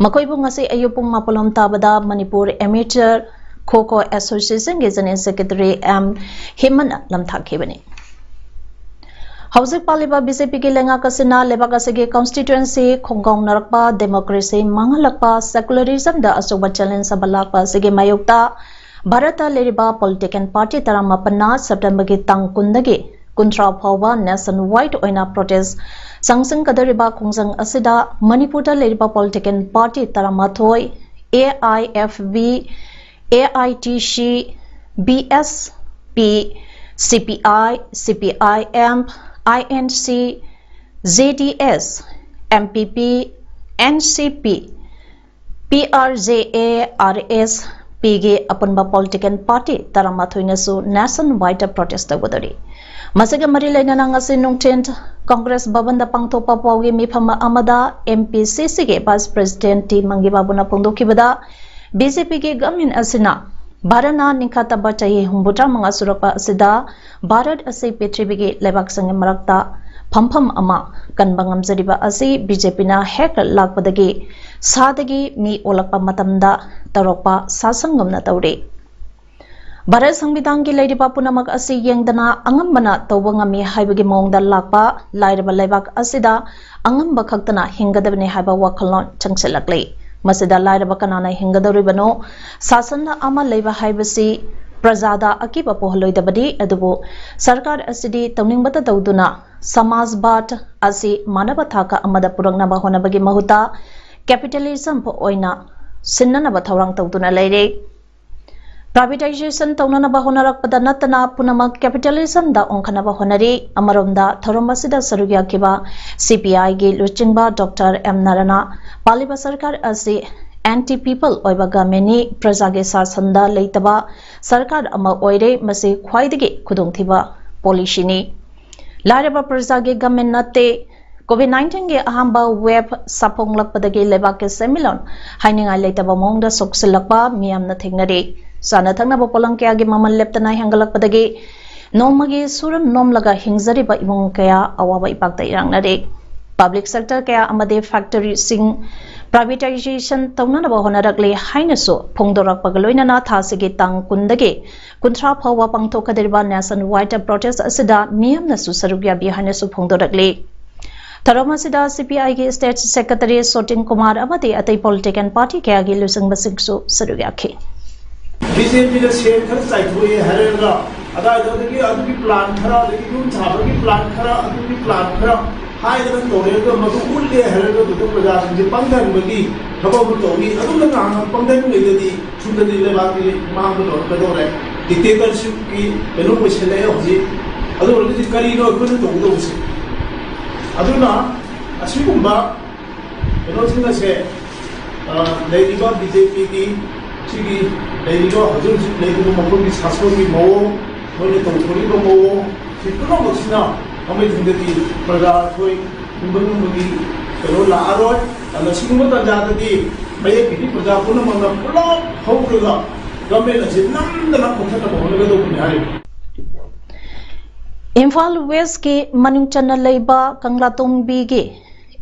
ꯃꯈꯣꯏꯕꯨ ꯉꯁꯤ ꯑꯌꯨꯛ ꯄꯨꯡ ꯃꯥꯄꯜꯂꯣꯝ ꯇꯥꯕꯗ ꯃꯅꯤꯄꯨꯔ ꯑꯦꯃꯦꯆꯔ ꯈꯣ ꯈꯣ ꯑꯦꯁꯣꯁꯤꯌꯦꯁꯟꯒꯤ ꯖꯦꯅꯔꯦꯜ ꯁꯦꯀ꯭ꯔꯦꯇꯔꯤ ꯑꯦꯝ ꯍꯦꯃꯟꯅ ꯂꯝꯊꯥꯛꯈꯤꯕꯅꯤ꯫ ꯍꯧꯖꯤꯛ ꯄꯥꯜꯂꯤꯕ ꯕꯤ ꯖꯦ ꯄꯤꯒꯤ ꯂꯩꯉꯥꯛ ꯑꯁꯤꯅ ꯂꯩꯕꯥꯛ ꯑꯁꯤꯒꯤ ꯀꯟꯁꯇꯤꯇ꯭ꯋꯦꯟꯁꯤ ꯈꯣꯡꯒꯥꯎꯅꯔꯛꯄ, ꯗꯦꯃꯣꯀ꯭ꯔꯦꯁꯤ ꯃꯥꯡꯍꯜꯂꯛꯄ, ꯁꯦꯀꯨꯂꯔꯤꯖꯝꯗ ꯑꯆꯧꯕ ꯆꯦꯂꯦꯟꯖ ꯑꯃ ꯂꯥꯛꯄ ꯑꯁꯤꯒꯤ ꯃꯥꯌꯣꯛꯇ ꯚꯥꯔꯠꯇ ꯂꯩꯔꯤꯕ ꯄꯣꯂꯤꯇꯤꯀꯦꯜ ꯄꯥꯔꯇꯤ ꯇꯔꯥꯃꯥꯄꯟꯅ ꯁꯦꯞꯇꯦꯝꯕꯔꯒꯤ ꯇꯥꯡ ꯀꯨꯟꯗꯒꯤ ꯀꯨꯟꯊ꯭ꯔꯥ ꯐꯥꯎꯕ ꯅꯦꯁꯟ ꯋꯥꯏꯗ ꯑꯣꯏꯅ ꯄ꯭ꯔꯣꯇꯦꯁ ꯆꯪꯁꯤꯟꯒꯗꯧꯔꯤꯕ ꯈꯣꯡꯖꯪ ꯑꯁꯤꯗ ꯃꯅꯤꯄꯨꯔꯗ ꯂꯩꯔꯤꯕ ꯄꯣꯂꯤꯇꯤꯀꯦꯜ ꯄꯥꯔꯇꯤ ꯇꯔꯥꯃꯥꯊꯣꯏ, A I F B, A I T C, B S P, C P I, C P I M, I N C, J D S, M P P, N C P, P R J A, R S ꯄꯤꯒꯤ ꯑꯄꯨꯟꯕ political party ꯇꯔꯥꯃꯥꯊꯣꯏꯅꯁꯨ nation wide protest ꯇꯧꯒꯗꯧꯔꯤ꯫ ꯃꯁꯤꯒ ꯃꯔꯤ ꯂꯩꯅꯅ ꯉꯁꯤ ꯅꯨꯡꯊꯤꯜ ꯀꯪꯒ꯭ꯔꯦꯁ ꯚꯕꯟꯗ ꯄꯥꯡꯊꯣꯛꯄ ꯄꯥꯎꯒꯤ ꯃꯤꯐꯝ ꯑꯃꯗ ꯑꯦꯝ ꯄꯤ ꯁꯤ ꯁꯤꯒꯤ ꯚꯥꯏꯁ ꯄ꯭ꯔꯦꯁꯤꯗꯦꯟꯠ ꯇꯤ ꯃꯪꯒꯤ ꯕꯥꯕꯨꯅ ꯐꯣꯡꯗꯣꯛꯈꯤꯕꯗ, ꯕꯤ ꯖꯦ ꯄꯤꯒꯤ ꯒꯚꯔꯟꯃꯦꯟꯠ ꯑꯁꯤꯅ ꯚꯥꯔꯠꯅ ꯅꯤꯡꯈꯥ ꯇꯝꯕ ꯆꯍꯤ ꯍꯨꯝꯐꯨꯇꯔꯥ ꯃꯉꯥ ꯁꯨꯔꯛꯄ ꯑꯁꯤꯗ ꯚꯥꯔꯠ ꯑꯁꯤ ꯄ꯭ꯔꯤꯊꯤꯕꯤꯒꯤ ꯂꯩꯕꯥꯛꯁꯤꯡꯒꯤ ꯃꯔꯛꯇ ꯐꯝꯐꯝ ꯑꯃ ꯀꯟꯕ ꯉꯝꯖꯔꯤꯕ ꯑꯁꯤ ꯕꯤ ꯖꯦ ꯄꯤꯅ ꯍꯦꯛ ꯂꯥꯛꯄꯗꯒꯤ ꯁꯥꯗꯒꯤ ꯃꯤ ꯑꯣꯜꯂꯛꯄ ꯃꯇꯝꯗ ꯇꯧꯔꯛꯄ ꯁꯥꯁꯟꯒꯨꯝꯅ ꯇꯧꯔꯤ꯫ ꯚꯥꯔꯠ ꯁꯪꯕꯤꯙꯥꯟꯒꯤ ꯂꯩꯔꯤꯕ ꯄꯨꯝꯅꯃꯛ ꯑꯁꯤ ꯌꯦꯡꯗꯅ ꯑꯉꯝꯕꯅ ꯇꯧꯕ ꯉꯝꯃꯤ ꯍꯥꯏꯕꯒꯤ ꯃꯑꯣꯡꯗ ꯂꯥꯛꯄ ꯂꯥꯏꯔꯕ ꯂꯩꯕꯥꯛ ꯑꯁꯤꯗ ꯑꯉꯝꯕ ꯈꯛꯇꯅ ꯍꯤꯡꯒꯗꯕꯅꯤ ꯍꯥꯏꯕ ꯋꯥꯈꯜꯂꯣꯟ ꯆꯪꯁꯤꯜꯂꯛꯂꯤ꯫ ꯃꯁꯤꯗ ꯂꯥꯏꯔꯕ ꯀꯅꯥꯅ ꯍꯤꯡꯒꯗꯧꯔꯤꯕꯅꯣ? ꯁꯥꯁꯟ ꯑꯃ ꯂꯩꯕ ꯍꯥꯏꯕꯁꯤ ꯄ꯭ꯔꯖꯥꯗ ꯑꯀꯤꯕ ꯄꯣꯛꯍꯜꯂꯣꯏꯗꯕꯅꯤ, ꯑꯗꯨꯕꯨ ꯁꯔꯀꯥꯔ ꯑꯁꯤꯗꯤ ꯇꯧꯅꯤꯡꯕꯇ ꯇꯧꯗꯨꯅ ꯁꯃꯥꯖꯕꯥꯗ ꯑꯁꯤ ꯃꯥꯟꯅꯕ ꯊꯥꯛ ꯑꯃꯗ ꯄꯨꯔꯛꯅꯕ ꯍꯣꯠꯅꯕꯒꯤ ꯃꯍꯨꯠꯇ ꯀꯦꯄꯤꯇꯦꯂꯤꯖꯝ ꯑꯣꯏꯅ ꯁꯤꯟꯅꯅꯕ ꯊꯧꯔꯥꯡ ꯇꯧꯗꯨꯅ ꯂꯩꯔꯦ꯫ ꯄ꯭ꯔꯥꯏꯚꯦꯇꯥꯏꯖꯦꯁꯟ ꯇꯧꯅꯅꯕ ꯍꯣꯠꯅꯔꯛꯄꯗ ꯅꯠꯇꯅ ꯄꯨꯝꯅꯃꯛ ꯀꯦꯄꯤꯇꯦꯂꯤꯖꯝꯗ ꯑꯣꯟꯈꯠꯅꯕ ꯍꯣꯠꯅꯔꯤ꯫ ꯑꯃꯔꯣꯝꯗ ꯊꯧꯔꯝ ꯑꯁꯤꯗ ꯁꯔꯨꯛ ꯌꯥꯈꯤꯕ ꯁꯤ ꯄꯤ ꯑꯥꯏꯒꯤ ꯂꯨꯆꯤꯡꯕ ꯗꯣꯛꯇꯔ ꯑꯦꯝ ꯅꯥꯔꯥꯅ ꯄꯥꯜꯂꯤꯕ ꯁꯔꯀꯥꯔ ꯑꯁꯤ ꯑꯦꯟꯇꯤ ꯄꯤꯄꯜ ꯑꯣꯏꯕ ꯒꯃꯦꯟꯅꯤ, ꯄ꯭ꯔꯖꯥꯒꯤ ꯁꯥꯁꯟꯗ ꯂꯩꯇꯕ ꯁꯔꯀꯥꯔ ꯑꯃ ꯑꯣꯏꯔꯦ, ꯃꯁꯤ ꯈ꯭ꯋꯥꯏꯗꯒꯤ ꯈꯨꯗꯣꯡꯊꯤꯕ ꯄꯣꯂꯤꯁꯤꯅꯤ꯫ ꯂꯥꯏꯔꯕ ꯄ꯭ꯔꯖꯥꯒꯤ ꯒꯃꯦꯟ ꯅꯠꯇꯦ꯫ ꯀꯣꯚꯤꯗ ꯅꯥꯏꯟꯇꯤꯟꯒꯤ ꯑꯍꯥꯟꯕ ꯋꯦꯕ ꯁꯥꯐꯣꯡꯂꯛꯄꯗꯒꯤ ꯂꯩꯕꯥꯛꯀꯤ ꯁꯦꯟꯃꯤꯠꯂꯣꯟ ꯍꯥꯏꯅꯤꯡꯉꯥꯏ ꯂꯩꯇꯕ ꯃꯑꯣꯡꯗ ꯁꯣꯛꯆꯤꯜꯂꯛꯄ ꯃꯤꯌꯥꯝꯅ ꯊꯦꯡꯅꯔꯤ꯫ ꯆꯥꯅ ꯊꯛꯅꯕ ꯄꯣꯠꯂꯝ ꯀꯌꯥꯒꯤ ꯃꯃꯜ ꯂꯦꯞꯇꯅ ꯍꯦꯟꯒꯠꯂꯛꯄꯗꯒꯤ ꯅꯣꯡꯃꯒꯤ ꯁꯨꯔ ꯅꯣꯝꯂꯒ ꯍꯤꯡꯖꯔꯤꯕ ꯏꯃꯨꯡ ꯀꯌꯥ ꯑꯋꯥꯕ ꯏꯄꯥꯛꯇ ꯏꯔꯥꯛꯅꯔꯤ꯫ ꯄꯕ꯭ꯂꯤꯛ ꯁꯦꯛꯇꯔ ꯀꯌꯥ ꯑꯃꯗꯤ ꯐꯦꯛꯇꯔꯤꯁꯤꯡ, ꯄ꯭ꯔꯥꯏꯚꯦꯇꯥꯏꯖꯦꯁꯟ ꯇꯧꯅꯅꯕ ꯍꯣꯠꯅꯔꯛꯂꯤ ꯍꯥꯏꯅꯁꯨ ꯐꯣꯡꯗꯣꯔꯛꯄꯒ ꯂꯣꯏꯅꯅ ꯊꯥꯁꯤꯒꯤ ꯇꯥꯡ ꯀꯨꯟꯗꯒꯤ ꯀꯨꯟꯊ꯭ꯔꯥ ꯐꯥꯎꯕ ꯄꯥꯡꯊꯣꯛꯀꯗꯧꯔꯤꯕ ꯅꯦꯁꯟ ꯋꯥꯏꯗ ꯄ꯭ꯔꯣꯇꯦꯁ ꯑꯁꯤꯗ ꯃꯤꯌꯥꯝꯅꯁꯨ ꯁꯔꯨꯛ ꯌꯥꯕꯤ ꯍꯥꯏꯅꯁꯨ ꯐꯣꯡꯗꯣꯔꯛꯂꯤ꯫ ꯊꯧꯔꯝ ꯑꯁꯤꯗ ꯁꯤ ꯄꯤ ꯑꯥꯏꯒꯤ ꯁ꯭ꯇꯦꯠ ꯁꯦꯀ꯭ꯔꯦꯇꯔꯤ ꯁꯣꯇꯤꯟ ꯀꯨꯃꯥꯔ ꯑꯃꯗꯤ ꯑꯇꯩ ꯄꯣꯂꯤꯇꯤꯀꯦꯜ ꯄꯥꯔꯇꯤ ꯀꯌꯥꯒꯤ ꯂꯨꯆꯤꯡꯕꯁꯤꯡꯁꯨ ꯁꯔꯨꯛ ꯌꯥꯈꯤ꯫ ꯕꯤ ꯖꯦ ꯄꯤꯅ ꯁꯦꯜ ꯈꯔ ꯆꯥꯏꯊꯣꯛꯑꯦ ꯍꯥꯏꯔꯒ ꯑꯗꯥꯏꯗꯒꯤ ꯑꯗꯨꯒꯤ ꯄ꯭ꯂꯥꯟ ꯈꯔ, ꯑꯗꯒꯤ ꯌꯨꯝ ꯁꯥꯕꯒꯤ ꯄ꯭ꯂꯥꯟ ꯈꯔ, ꯑꯗꯨꯒꯤ ꯄ꯭ꯂꯥꯟ ꯈꯔ ꯍꯥꯏꯗꯅ ꯇꯧꯔꯦ꯫ ꯑꯗꯣ ꯃꯗꯨ ꯎꯠꯂꯦ ꯍꯥꯏꯔꯒ ꯑꯗꯨꯗ ꯄ꯭ꯔꯖꯥꯁꯤꯡꯁꯦ ꯄꯪꯊꯍꯟꯕꯒꯤ ꯊꯕꯛ ꯑꯃ ꯇꯧꯔꯤ꯫ ꯑꯗꯨꯝꯅ ꯉꯥꯏꯍꯥꯛ ꯄꯪꯊꯍꯟꯕꯗꯗꯤ ꯁꯨꯝꯗꯗꯤ ꯂꯩꯕꯥꯛꯀꯤ ꯃꯥꯡꯕ ꯇꯧꯔꯛꯀꯗꯧꯔꯦ꯫ ꯗꯤꯛꯇꯦꯇꯔꯁꯤꯞꯀꯤ ꯀꯩꯅꯣ ꯑꯣꯏꯁꯜꯂꯛꯑꯦ ꯍꯧꯖꯤꯛ꯫ ꯑꯗꯨ ꯑꯣꯏꯔꯒꯗꯤ ꯀꯔꯤꯅꯣ ꯑꯩꯈꯣꯏꯅ ꯇꯧꯒꯗꯧꯕꯁꯦ? ꯑꯗꯨꯅ ꯑꯁꯤꯒꯨꯝꯕ ꯀꯩꯅꯣꯁꯤꯡ ꯑꯁꯦ, ꯑ, ꯂꯩꯔꯤꯕ ꯕꯤ ꯖꯦ ꯄꯤꯒꯤ ꯁꯤꯒꯤ ꯂꯩꯔꯤꯕ ꯍꯧꯖꯤꯛ ꯍꯧꯖꯤꯛ ꯂꯩꯔꯤꯕ ꯃꯈꯣꯏꯒꯤ ꯁꯥꯁꯣꯟꯒꯤ ꯃꯑꯣꯡ, ꯃꯣꯏꯅ ꯇꯧꯊꯣꯔꯤꯕ ꯃꯑꯣꯡ, ꯁꯤ ꯄꯨꯝꯅꯃꯛꯁꯤꯅ ꯃꯃꯩꯁꯤꯡꯗꯗꯤ ꯄ꯭ꯔꯖꯥ ꯑꯩꯈꯣꯏ ꯍꯤꯡꯕ ꯉꯝꯕꯒꯤ ꯀꯩꯅꯣ ꯂꯥꯛꯑꯔꯣꯏ꯫ ꯑꯗꯨꯅ ꯁꯤꯒꯨꯝꯕ ꯇꯥꯟꯖꯥꯗꯗꯤ ꯃꯌꯦꯛꯀꯤꯗꯤ ꯄ꯭ꯔꯖꯥ ꯄꯨꯝꯅꯃꯛꯅ ꯄꯨꯂꯞ ꯍꯧꯔꯒ ꯒꯚꯔꯟꯃꯦꯟ ꯑꯁꯤ ꯅꯝꯗꯅ ꯃꯨꯠꯊꯠꯅꯕ ꯍꯣꯠꯅꯒꯗꯧꯕꯅꯤ ꯍꯥꯏꯔꯤꯕ꯫ ꯏꯝꯐꯥꯜ ꯋꯦꯁꯀꯤ ꯃꯅꯨꯡ ꯆꯟꯅ ꯂꯩꯕ ꯀꯪꯂꯥꯇꯣꯡꯕꯤꯒꯤ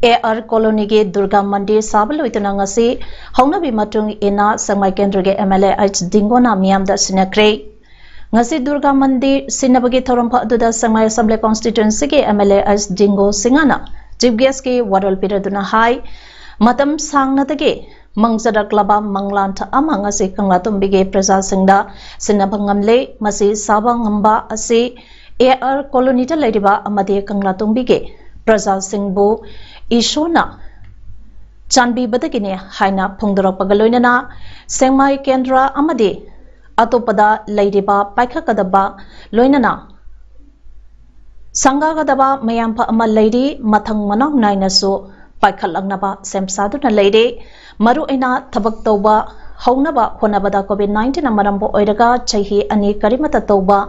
ꯑꯦ ꯑꯥꯔ ꯀꯣꯂꯣꯅꯤꯒꯤ ꯗꯨꯔꯒꯥ ꯃꯟꯗꯤꯔ ꯁꯥꯕ ꯂꯣꯏꯗꯨꯅ ꯉꯁꯤ ꯍꯧꯅꯕꯤ ꯃꯇꯨꯡ ꯏꯟꯅ ꯁꯦꯛꯃꯥꯏ ꯀꯦꯟꯗ꯭ꯔꯒꯤ ꯑꯦꯝ ꯑꯦꯜ ꯑꯦ ꯑꯩꯆ ꯗꯤꯡꯒꯣꯅ ꯃꯤꯌꯥꯝꯗ ꯁꯤꯟꯅꯈ꯭ꯔꯦ꯫ ꯉꯁꯤ ꯗꯨꯔꯒꯥ ꯃꯟꯗꯤꯔ ꯁꯤꯟꯅꯕꯒꯤ ꯊꯧꯔꯝ ꯑꯗꯨꯗ ꯁꯦꯛꯃꯥꯏ ꯑꯦꯁꯦꯝꯕ꯭ꯂꯤ ꯀꯣꯟꯁꯇꯤꯇ꯭ꯋꯦꯟꯁꯤꯒꯤ M L A H Dingo ꯁꯤꯡꯍꯅ ꯆꯤꯐ ꯒꯦꯁꯀꯤ ꯋꯥꯔꯣꯜ ꯄꯤꯔꯗꯨꯅ ꯍꯥꯏ, ꯃꯇꯝ ꯁꯥꯡꯅꯗꯒꯤ ꯃꯪꯖꯔꯛꯂꯕ ꯃꯪꯂꯥꯟ ꯑꯃ ꯉꯁꯤ ꯀꯪꯂꯥꯇꯣꯡꯕꯤꯒꯤ ꯄ꯭ꯔꯖꯥꯁꯤꯡꯗ ꯁꯤꯟꯅꯕ ꯉꯝꯂꯦ꯫ ꯃꯁꯤ ꯁꯥꯕ ꯉꯝꯕ ꯑꯁꯤ ꯑꯦ ꯑꯥꯔ ꯀꯣꯂꯣꯅꯤꯗ ꯂꯩꯔꯤꯕ ꯑꯃꯗꯤ ꯀꯪꯂꯥꯇꯣꯡꯕꯤꯒꯤ ꯄ꯭ꯔꯖꯥꯁꯤꯡꯕꯨ ꯏꯁꯣꯔꯅ ꯆꯥꯟꯕꯤꯕꯗꯒꯤꯅꯤ ꯍꯥꯏꯅ ꯐꯣꯡꯗꯣꯔꯛꯄꯒ ꯂꯣꯏꯅꯅ ꯁꯦꯛꯃꯥꯏ ꯀꯦꯟꯗ꯭ꯔ ꯑꯃꯗꯤ ꯑꯇꯣꯞꯄꯗ ꯂꯩꯔꯤꯕ ꯄꯥꯏꯈꯠꯀꯗꯕ ꯂꯣꯏꯅꯅ ꯁꯪꯒꯥꯒꯗꯕ ꯃꯌꯥꯝꯐ ꯑꯃ ꯂꯩꯔꯤ꯫ ꯃꯊꯪ ꯃꯅꯥꯎ ꯅꯥꯏꯅꯁꯨ ꯄꯥꯏꯈꯠꯂꯛꯅꯕ ꯁꯦꯝ ꯁꯥꯗꯨꯅ ꯂꯩꯔꯤ꯫ ꯃꯔꯨꯑꯣꯏꯅ ꯊꯕꯛ ꯇꯧꯕ ꯍꯧꯅꯕ ꯍꯣꯠꯅꯕꯗ ꯀꯣꯚꯤꯗ ꯅꯥꯏꯟꯇꯤꯟꯅ ꯃꯔꯝ ꯑꯣꯏꯔꯒ ꯆꯍꯤ ꯑꯅꯤ ꯀꯔꯤꯃꯠꯇ ꯇꯧꯕ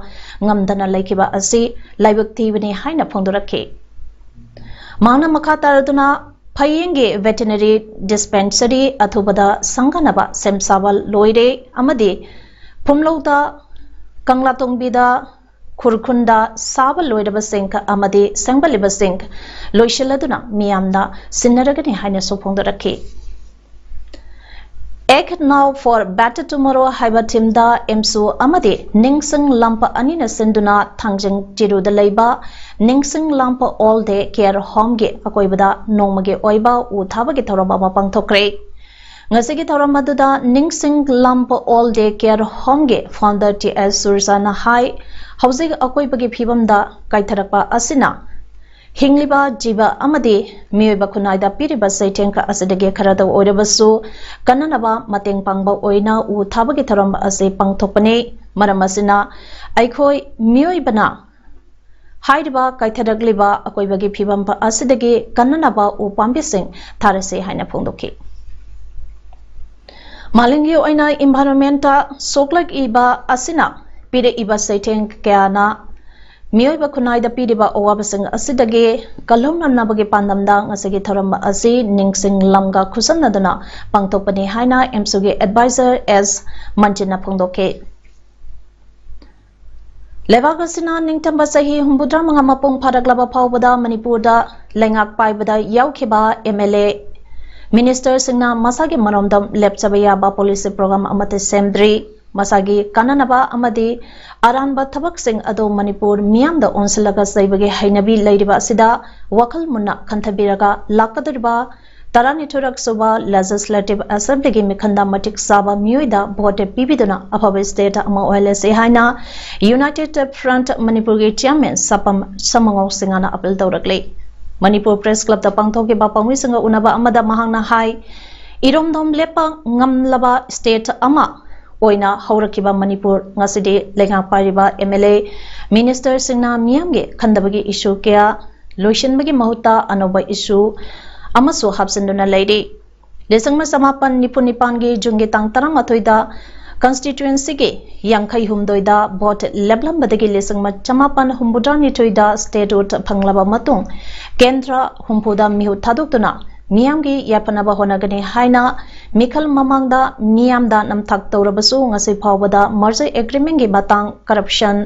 ꯉꯝꯗꯅ ꯂꯩꯈꯤꯕ ꯑꯁꯤ ꯂꯥꯏꯕꯛ ꯊꯤꯕꯅꯤ ꯍꯥꯏꯅ ꯐꯣꯡꯗꯣꯔꯛꯈꯤ꯫ ꯃꯍꯥꯛꯅ ꯃꯈꯥ ꯇꯥꯔꯗꯨꯅ ꯐꯌꯦꯡꯒꯤ ꯚꯦꯇꯤꯅꯔꯤ ꯗꯤꯁꯄꯦꯟꯁꯔꯤ ꯑꯊꯨꯕꯗ ꯁꯪꯒꯥꯅꯕ ꯁꯦꯝ ꯁꯥꯕ ꯂꯣꯏꯔꯦ ꯑꯃꯗꯤ ꯐꯨꯝꯂꯧꯗ, ꯀꯪꯂꯥꯇꯣꯡꯕꯤꯗ, ꯈꯨꯔꯈꯨꯟꯗ ꯁꯥꯕ ꯂꯣꯏꯔꯕꯁꯤꯡ ꯑꯃꯗꯤ ꯁꯦꯝꯒꯠꯂꯤꯕꯁꯤꯡ ꯂꯣꯏꯁꯤꯜꯂꯗꯨꯅ ꯃꯤꯌꯥꯝꯗ ꯁꯤꯟꯅꯔꯒꯅꯤ ꯍꯥꯏꯅꯁꯨ ꯐꯣꯡꯗꯣꯔꯛꯈꯤ꯫ Act Now for Better Tomorrow ꯍꯥꯏꯕ ꯊꯤꯝꯗ ꯑꯦꯝꯁꯨ ꯑꯃꯗꯤ ꯅꯤꯡꯁꯤꯡ ꯂꯥꯝꯄ ꯑꯅꯤꯅ ꯁꯤꯟꯗꯨꯅ ꯊꯥꯡꯖꯤꯡ ꯆꯤꯔꯨꯗ ꯂꯩꯕ ꯅꯤꯡꯁꯤꯡ ꯂꯥꯝꯄ ꯑꯣꯜ ꯗꯦ ꯀꯦꯌꯔ ꯍꯣꯝꯒꯤ ꯑꯀꯣꯏꯕꯗ ꯅꯣꯡꯃꯒꯤ ꯑꯣꯏꯕ ꯎ ꯊꯥꯕꯒꯤ ꯊꯧꯔꯝ ꯑꯃ ꯄꯥꯡꯊꯣꯛꯈ꯭ꯔꯦ꯫ ꯉꯁꯤꯒꯤ ꯊꯧꯔꯝ ꯑꯗꯨꯗ ꯅꯤꯡꯁꯤꯡ ꯂꯥꯝꯄ ꯑꯣꯜ ꯗꯦ ꯀꯦꯌꯔ ꯍꯣꯝꯒꯤ ꯐꯥꯎꯟꯗꯔ ꯇꯤ ꯑꯦꯁ ꯁꯨꯔꯖꯥꯅ ꯍꯥꯏ, ꯍꯧꯖꯤꯛ ꯑꯀꯣꯏꯕꯒꯤ ꯐꯤꯕꯝꯗ ꯀꯥꯏꯊꯔꯛꯄ ꯑꯁꯤꯅ ꯍꯤꯡꯂꯤꯕ ꯖꯤꯕ ꯑꯃꯗꯤ ꯃꯤꯑꯣꯏꯕ ꯈꯨꯟꯅꯥꯏꯗ ꯄꯤꯔꯤꯕ ꯆꯩꯊꯦꯡ ꯑꯁꯤꯗꯒꯤ ꯈꯔꯗ ꯑꯣꯏꯔꯕꯁꯨ ꯀꯟꯅꯅꯕ ꯃꯇꯦꯡ ꯄꯥꯡꯕ ꯑꯣꯏꯅ ꯎ ꯊꯥꯕꯒꯤ ꯊꯧꯔꯝ ꯑꯁꯤ ꯄꯥꯡꯊꯣꯛꯄꯅꯤ꯫ ꯃꯔꯝ ꯑꯁꯤꯅ ꯑꯩꯈꯣꯏ ꯃꯤꯑꯣꯏꯕꯅ ꯍꯥꯏꯔꯤꯕ ꯀꯥꯏꯊꯔꯛꯂꯤꯕ ꯑꯀꯣꯏꯕꯒꯤ ꯐꯤꯕꯝ ꯑꯁꯤꯗꯒꯤ ꯀꯟꯅꯅꯕ ꯎ ꯄꯥꯝꯕꯤꯁꯤꯡ ꯊꯥꯔꯁꯤ ꯍꯥꯏꯅ ꯐꯣꯡꯗꯣꯛꯈꯤ꯫ ꯃꯥꯂꯦꯝꯒꯤ ꯑꯣꯏꯅ ꯏꯟꯚꯥꯏꯔꯣꯟꯃꯦꯟꯇ ꯁꯣꯛꯂꯛꯏꯕ ꯑꯁꯤꯅ ꯄꯤꯔꯛꯏꯕ ꯆꯩꯊꯦꯡ ꯀꯌꯥꯅ ꯃꯤꯑꯣꯏꯕ ꯈꯨꯟꯅꯥꯏꯗ ꯄꯤꯔꯤꯕ ꯑꯋꯥꯕꯁꯤꯡ ꯑꯁꯤꯗꯒꯤ ꯀꯜꯍꯧꯅꯅꯕꯒꯤ ꯄꯥꯟꯗꯝꯗ ꯉꯁꯤꯒꯤ ꯊꯧꯔꯝ ꯑꯁꯤ ꯅꯤꯡꯁꯤꯡ ꯂꯝꯒ ꯈꯨꯠꯁꯝꯅꯗꯨꯅ ꯄꯥꯡꯊꯣꯛꯄꯅꯤ ꯍꯥꯏꯅ ꯑꯦꯝꯁꯨꯒꯤ ꯑꯦꯗꯚꯥꯏꯖꯔ ꯑꯦꯁ ꯃꯟꯖꯤꯟꯅ ꯐꯣꯡꯗꯣꯛꯈꯤ꯫ ꯂꯩꯕꯥꯛ ꯑꯁꯤꯅ ꯅꯤꯡꯇꯝꯕ ꯆꯍꯤ ꯍꯨꯝꯐꯨꯇꯔꯥ ꯃꯉꯥ ꯃꯄꯨꯡ ꯐꯥꯔꯛꯂꯕ ꯐꯥꯎꯕꯗ ꯃꯅꯤꯄꯨꯔꯗ ꯂꯩꯉꯥꯛ ꯄꯥꯏꯕꯗ ꯌꯥꯎꯈꯤꯕ ꯑꯦꯝ ꯑꯦꯜ ꯑꯦ, ꯃꯤꯅꯤꯁꯇꯔꯁꯤꯡꯅ ꯃꯁꯥꯒꯤ ꯃꯔꯣꯝꯗꯣꯝ ꯂꯦꯞꯆꯕ ꯌꯥꯕ ꯄꯣꯂꯤꯁꯤ ꯄ꯭ꯔꯣꯒ꯭ꯔꯥꯝ ꯑꯃꯠꯇ ꯁꯦꯝꯗ꯭ꯔꯤ꯫ ꯃꯁꯥꯒꯤ ꯀꯥꯟꯅꯅꯕ ꯑꯃꯗꯤ ꯑꯔꯥꯟꯕ ꯊꯕꯛꯁꯤꯡ ꯑꯗꯨ ꯃꯅꯤꯄꯨꯔ ꯃꯤꯌꯥꯝꯗ ꯑꯣꯟꯁꯤꯜꯂꯒ ꯆꯩꯕꯒꯤ ꯍꯩꯅꯕꯤ ꯂꯩꯔꯤꯕ ꯑꯁꯤꯗ ꯋꯥꯈꯜ ꯃꯨꯟꯅ ꯈꯟꯊꯕꯤꯔꯒ ꯂꯥꯛꯀꯗꯧꯔꯤꯕ ꯇꯔꯥꯅꯤꯊꯣꯏꯔꯛ ꯁꯨꯕ Legislative Assemblyꯒꯤ ꯃꯤꯈꯟꯗ ꯃꯇꯤꯛ ꯆꯥꯕ ꯃꯤꯑꯣꯏꯗ ꯚꯣꯠ ꯄꯤꯕꯤꯗꯨꯅ ꯑꯐꯕ state ꯑꯃ ꯑꯣꯏꯍꯜꯂꯁꯤ ꯍꯥꯏꯅ United Front ꯃꯅꯤꯄꯨꯔꯒꯤ chairman ꯁꯥꯄꯝ ꯁꯃꯉꯧ ꯁꯤꯡꯍꯅ appeal ꯇꯧꯔꯛꯂꯤ꯫ ꯃꯅꯤꯄꯨꯔ Press Clubꯇ ꯄꯥꯡꯊꯣꯛꯈꯤꯕ ꯄꯥꯎꯃꯤꯁꯤꯡꯒ ꯎꯅꯕ ꯑꯃꯗ ꯃꯍꯥꯛꯅ ꯍꯥꯏ, ꯏꯔꯣꯝꯗꯣꯝ ꯂꯦꯞꯄ ꯉꯝꯂꯕ state ꯑꯃ ꯑꯣꯏꯅ ꯍꯧꯔꯛꯈꯤꯕ ꯃꯅꯤꯄꯨꯔ ꯉꯁꯤꯗꯤ ꯂꯩꯉꯥꯛ ꯄꯥꯏꯔꯤꯕ ꯑꯦꯝ ꯑꯦꯜ ꯑꯦ, ꯃꯤꯅꯤꯁꯇꯔꯁꯤꯡꯅ ꯃꯤꯌꯥꯝꯒꯤ ꯈꯟꯗꯕꯒꯤ issue ꯀꯌꯥ ꯂꯣꯏꯁꯤꯟꯕꯒꯤ ꯃꯍꯨꯠꯇ ꯑꯅꯧꯕ issue ꯑꯃꯁꯨ ꯍꯥꯞꯆꯤꯟꯗꯨꯅ ꯂꯩꯔꯤ꯫ ꯂꯤꯁꯤꯡ ꯑꯃ ꯆꯃꯥꯄꯟ ꯅꯤꯐꯨ ꯅꯤꯄꯥꯟꯒꯤ ꯖꯨꯟꯒꯤ ꯇꯥꯡ ꯇꯔꯥꯃꯥꯊꯣꯏꯗ constituencyꯒꯤ ꯌꯥꯡꯈꯩ ꯍꯨꯝꯗꯣꯏꯗ ꯚꯣꯠ ꯂꯦꯞꯂꯝꯕꯗꯒꯤ ꯂꯤꯁꯤꯡ ꯑꯃ ꯆꯃꯥꯄꯟ ꯍꯨꯝꯐꯨꯇꯔꯥꯅꯤꯊꯣꯏꯗ statehood ꯐꯪꯂꯕ ꯃꯇꯨꯡ ꯀꯦꯟꯗ꯭ꯔ ꯍꯨꯝꯐꯨꯗ ꯃꯤꯍꯨꯠ ꯊꯥꯗꯣꯛꯇꯨꯅ ꯃꯤꯌꯥꯝꯒꯤ ꯌꯥꯏꯐꯅꯕ ꯍꯣꯠꯅꯒꯅꯤ ꯍꯥꯏꯅ ꯃꯤꯈꯜ ꯃꯃꯥꯡꯗ ꯃꯤꯌꯥꯝꯗ ꯅꯝꯊꯥꯛ ꯇꯧꯔꯕꯁꯨ ꯉꯁꯤ ꯐꯥꯎꯕꯗ merger agreementꯒꯤ ꯃꯇꯥꯡ, corruption,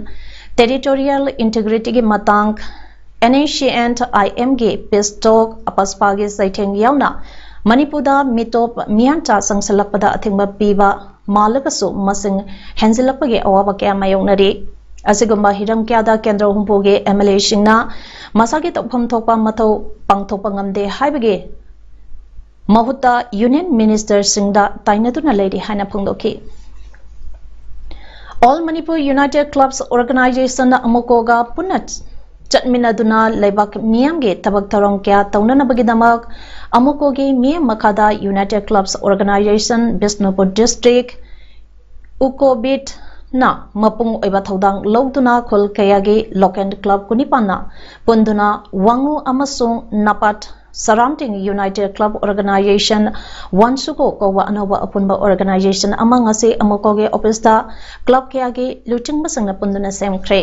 territorial integrityꯒꯤ ꯃꯇꯥꯡ, NSCN IMꯒꯤ peace talk, AFSPAꯒꯤ ꯆꯩꯊꯦꯡ ꯌꯥꯎꯅ ꯃꯅꯤꯄꯨꯔꯗ ꯃꯤꯇꯣꯞ ꯃꯤꯌꯥꯟꯆꯥ ꯆꯪꯁꯤꯜꯂꯛꯄꯗ ꯑꯊꯤꯡꯕ ꯄꯤꯕ ꯃꯥꯜꯂꯒꯁꯨ ꯃꯁꯤꯡ ꯍꯦꯟꯖꯤꯜꯂꯛꯄꯒꯤ ꯑꯋꯥꯕ ꯀꯌꯥ ꯃꯥꯌꯣꯛꯅꯔꯤ꯫ ꯑꯁꯤꯒꯨꯝꯕ ꯍꯤꯔꯝ ꯀꯌꯥꯗ ꯀꯦꯟꯗ꯭ꯔ ꯍꯨꯝꯐꯨꯒꯤ ꯑꯦꯝ ꯑꯦꯜ ꯑꯦꯁꯤꯡꯅ ꯃꯁꯥꯒꯤ ꯇꯧꯐꯝ ꯊꯣꯛꯄ ꯃꯊꯧ ꯄꯥꯡꯊꯣꯛꯄ ꯉꯝꯗꯦ ꯍꯥꯏꯕꯒꯤ ꯃꯍꯨꯠꯇ ꯌꯨꯅꯤꯌꯟ ꯃꯤꯅꯤꯁꯇꯔꯁꯤꯡꯗ ꯇꯥꯏꯅꯗꯨꯅ ꯂꯩꯔꯤ ꯍꯥꯏꯅ ꯐꯣꯡꯗꯣꯛꯈꯤ꯫ All Manipur United Clubs Organization, ꯑꯃꯨꯀꯣꯒ ꯄꯨꯟꯅ ꯆꯠꯃꯤꯟꯅꯗꯨꯅ ꯂꯩꯕꯥꯛ ꯃꯤꯌꯥꯝꯒꯤ ꯊꯕꯛ ꯊꯧꯔꯝ ꯀꯌꯥ ꯇꯧꯅꯅꯕꯒꯤꯗꯃꯛ ꯑꯃꯨꯀꯣꯒꯤ ꯃꯤꯌꯥꯝ ꯃꯈꯥꯗ United Clubs Organization, Bishnupur district, ꯎꯀꯣꯕꯤꯠꯅ ꯃꯄꯨꯡ ꯑꯣꯏꯕ ꯊꯧꯗꯥꯡ ꯂꯧꯗꯨꯅ ꯈꯨꯜ ꯀꯌꯥꯒꯤ ꯂꯣꯀꯦꯜ ꯀ꯭ꯂꯕ ꯀꯨꯟꯅꯤꯄꯥꯟꯅ ꯄꯨꯟꯗꯨꯅ ꯋꯥꯉꯨ ꯑꯃꯁꯨꯡ ꯅꯄꯥꯠ ꯁꯔꯥꯎꯟꯗꯤꯡ ꯌꯨꯅꯥꯏꯇꯦꯗ ꯀ꯭ꯂꯕ ꯑꯣꯔꯒꯅꯥꯏꯖꯦꯁꯟ ꯋꯥꯟꯁꯨꯀꯣ ꯀꯧꯕ ꯑꯅꯧꯕ ꯑꯄꯨꯟꯕ ꯑꯣꯔꯒꯅꯥꯏꯖꯦꯁꯟ ꯑꯃ ꯉꯁꯤ ꯑꯃꯨꯀꯣꯒꯤ ꯑꯣꯐꯤꯁꯇ ꯀ꯭ꯂꯕ ꯀꯌꯥꯒꯤ ꯂꯨꯆꯤꯡꯕꯁꯤꯡꯅ ꯄꯨꯟꯗꯨꯅ ꯁꯦꯝꯈ꯭ꯔꯦ꯫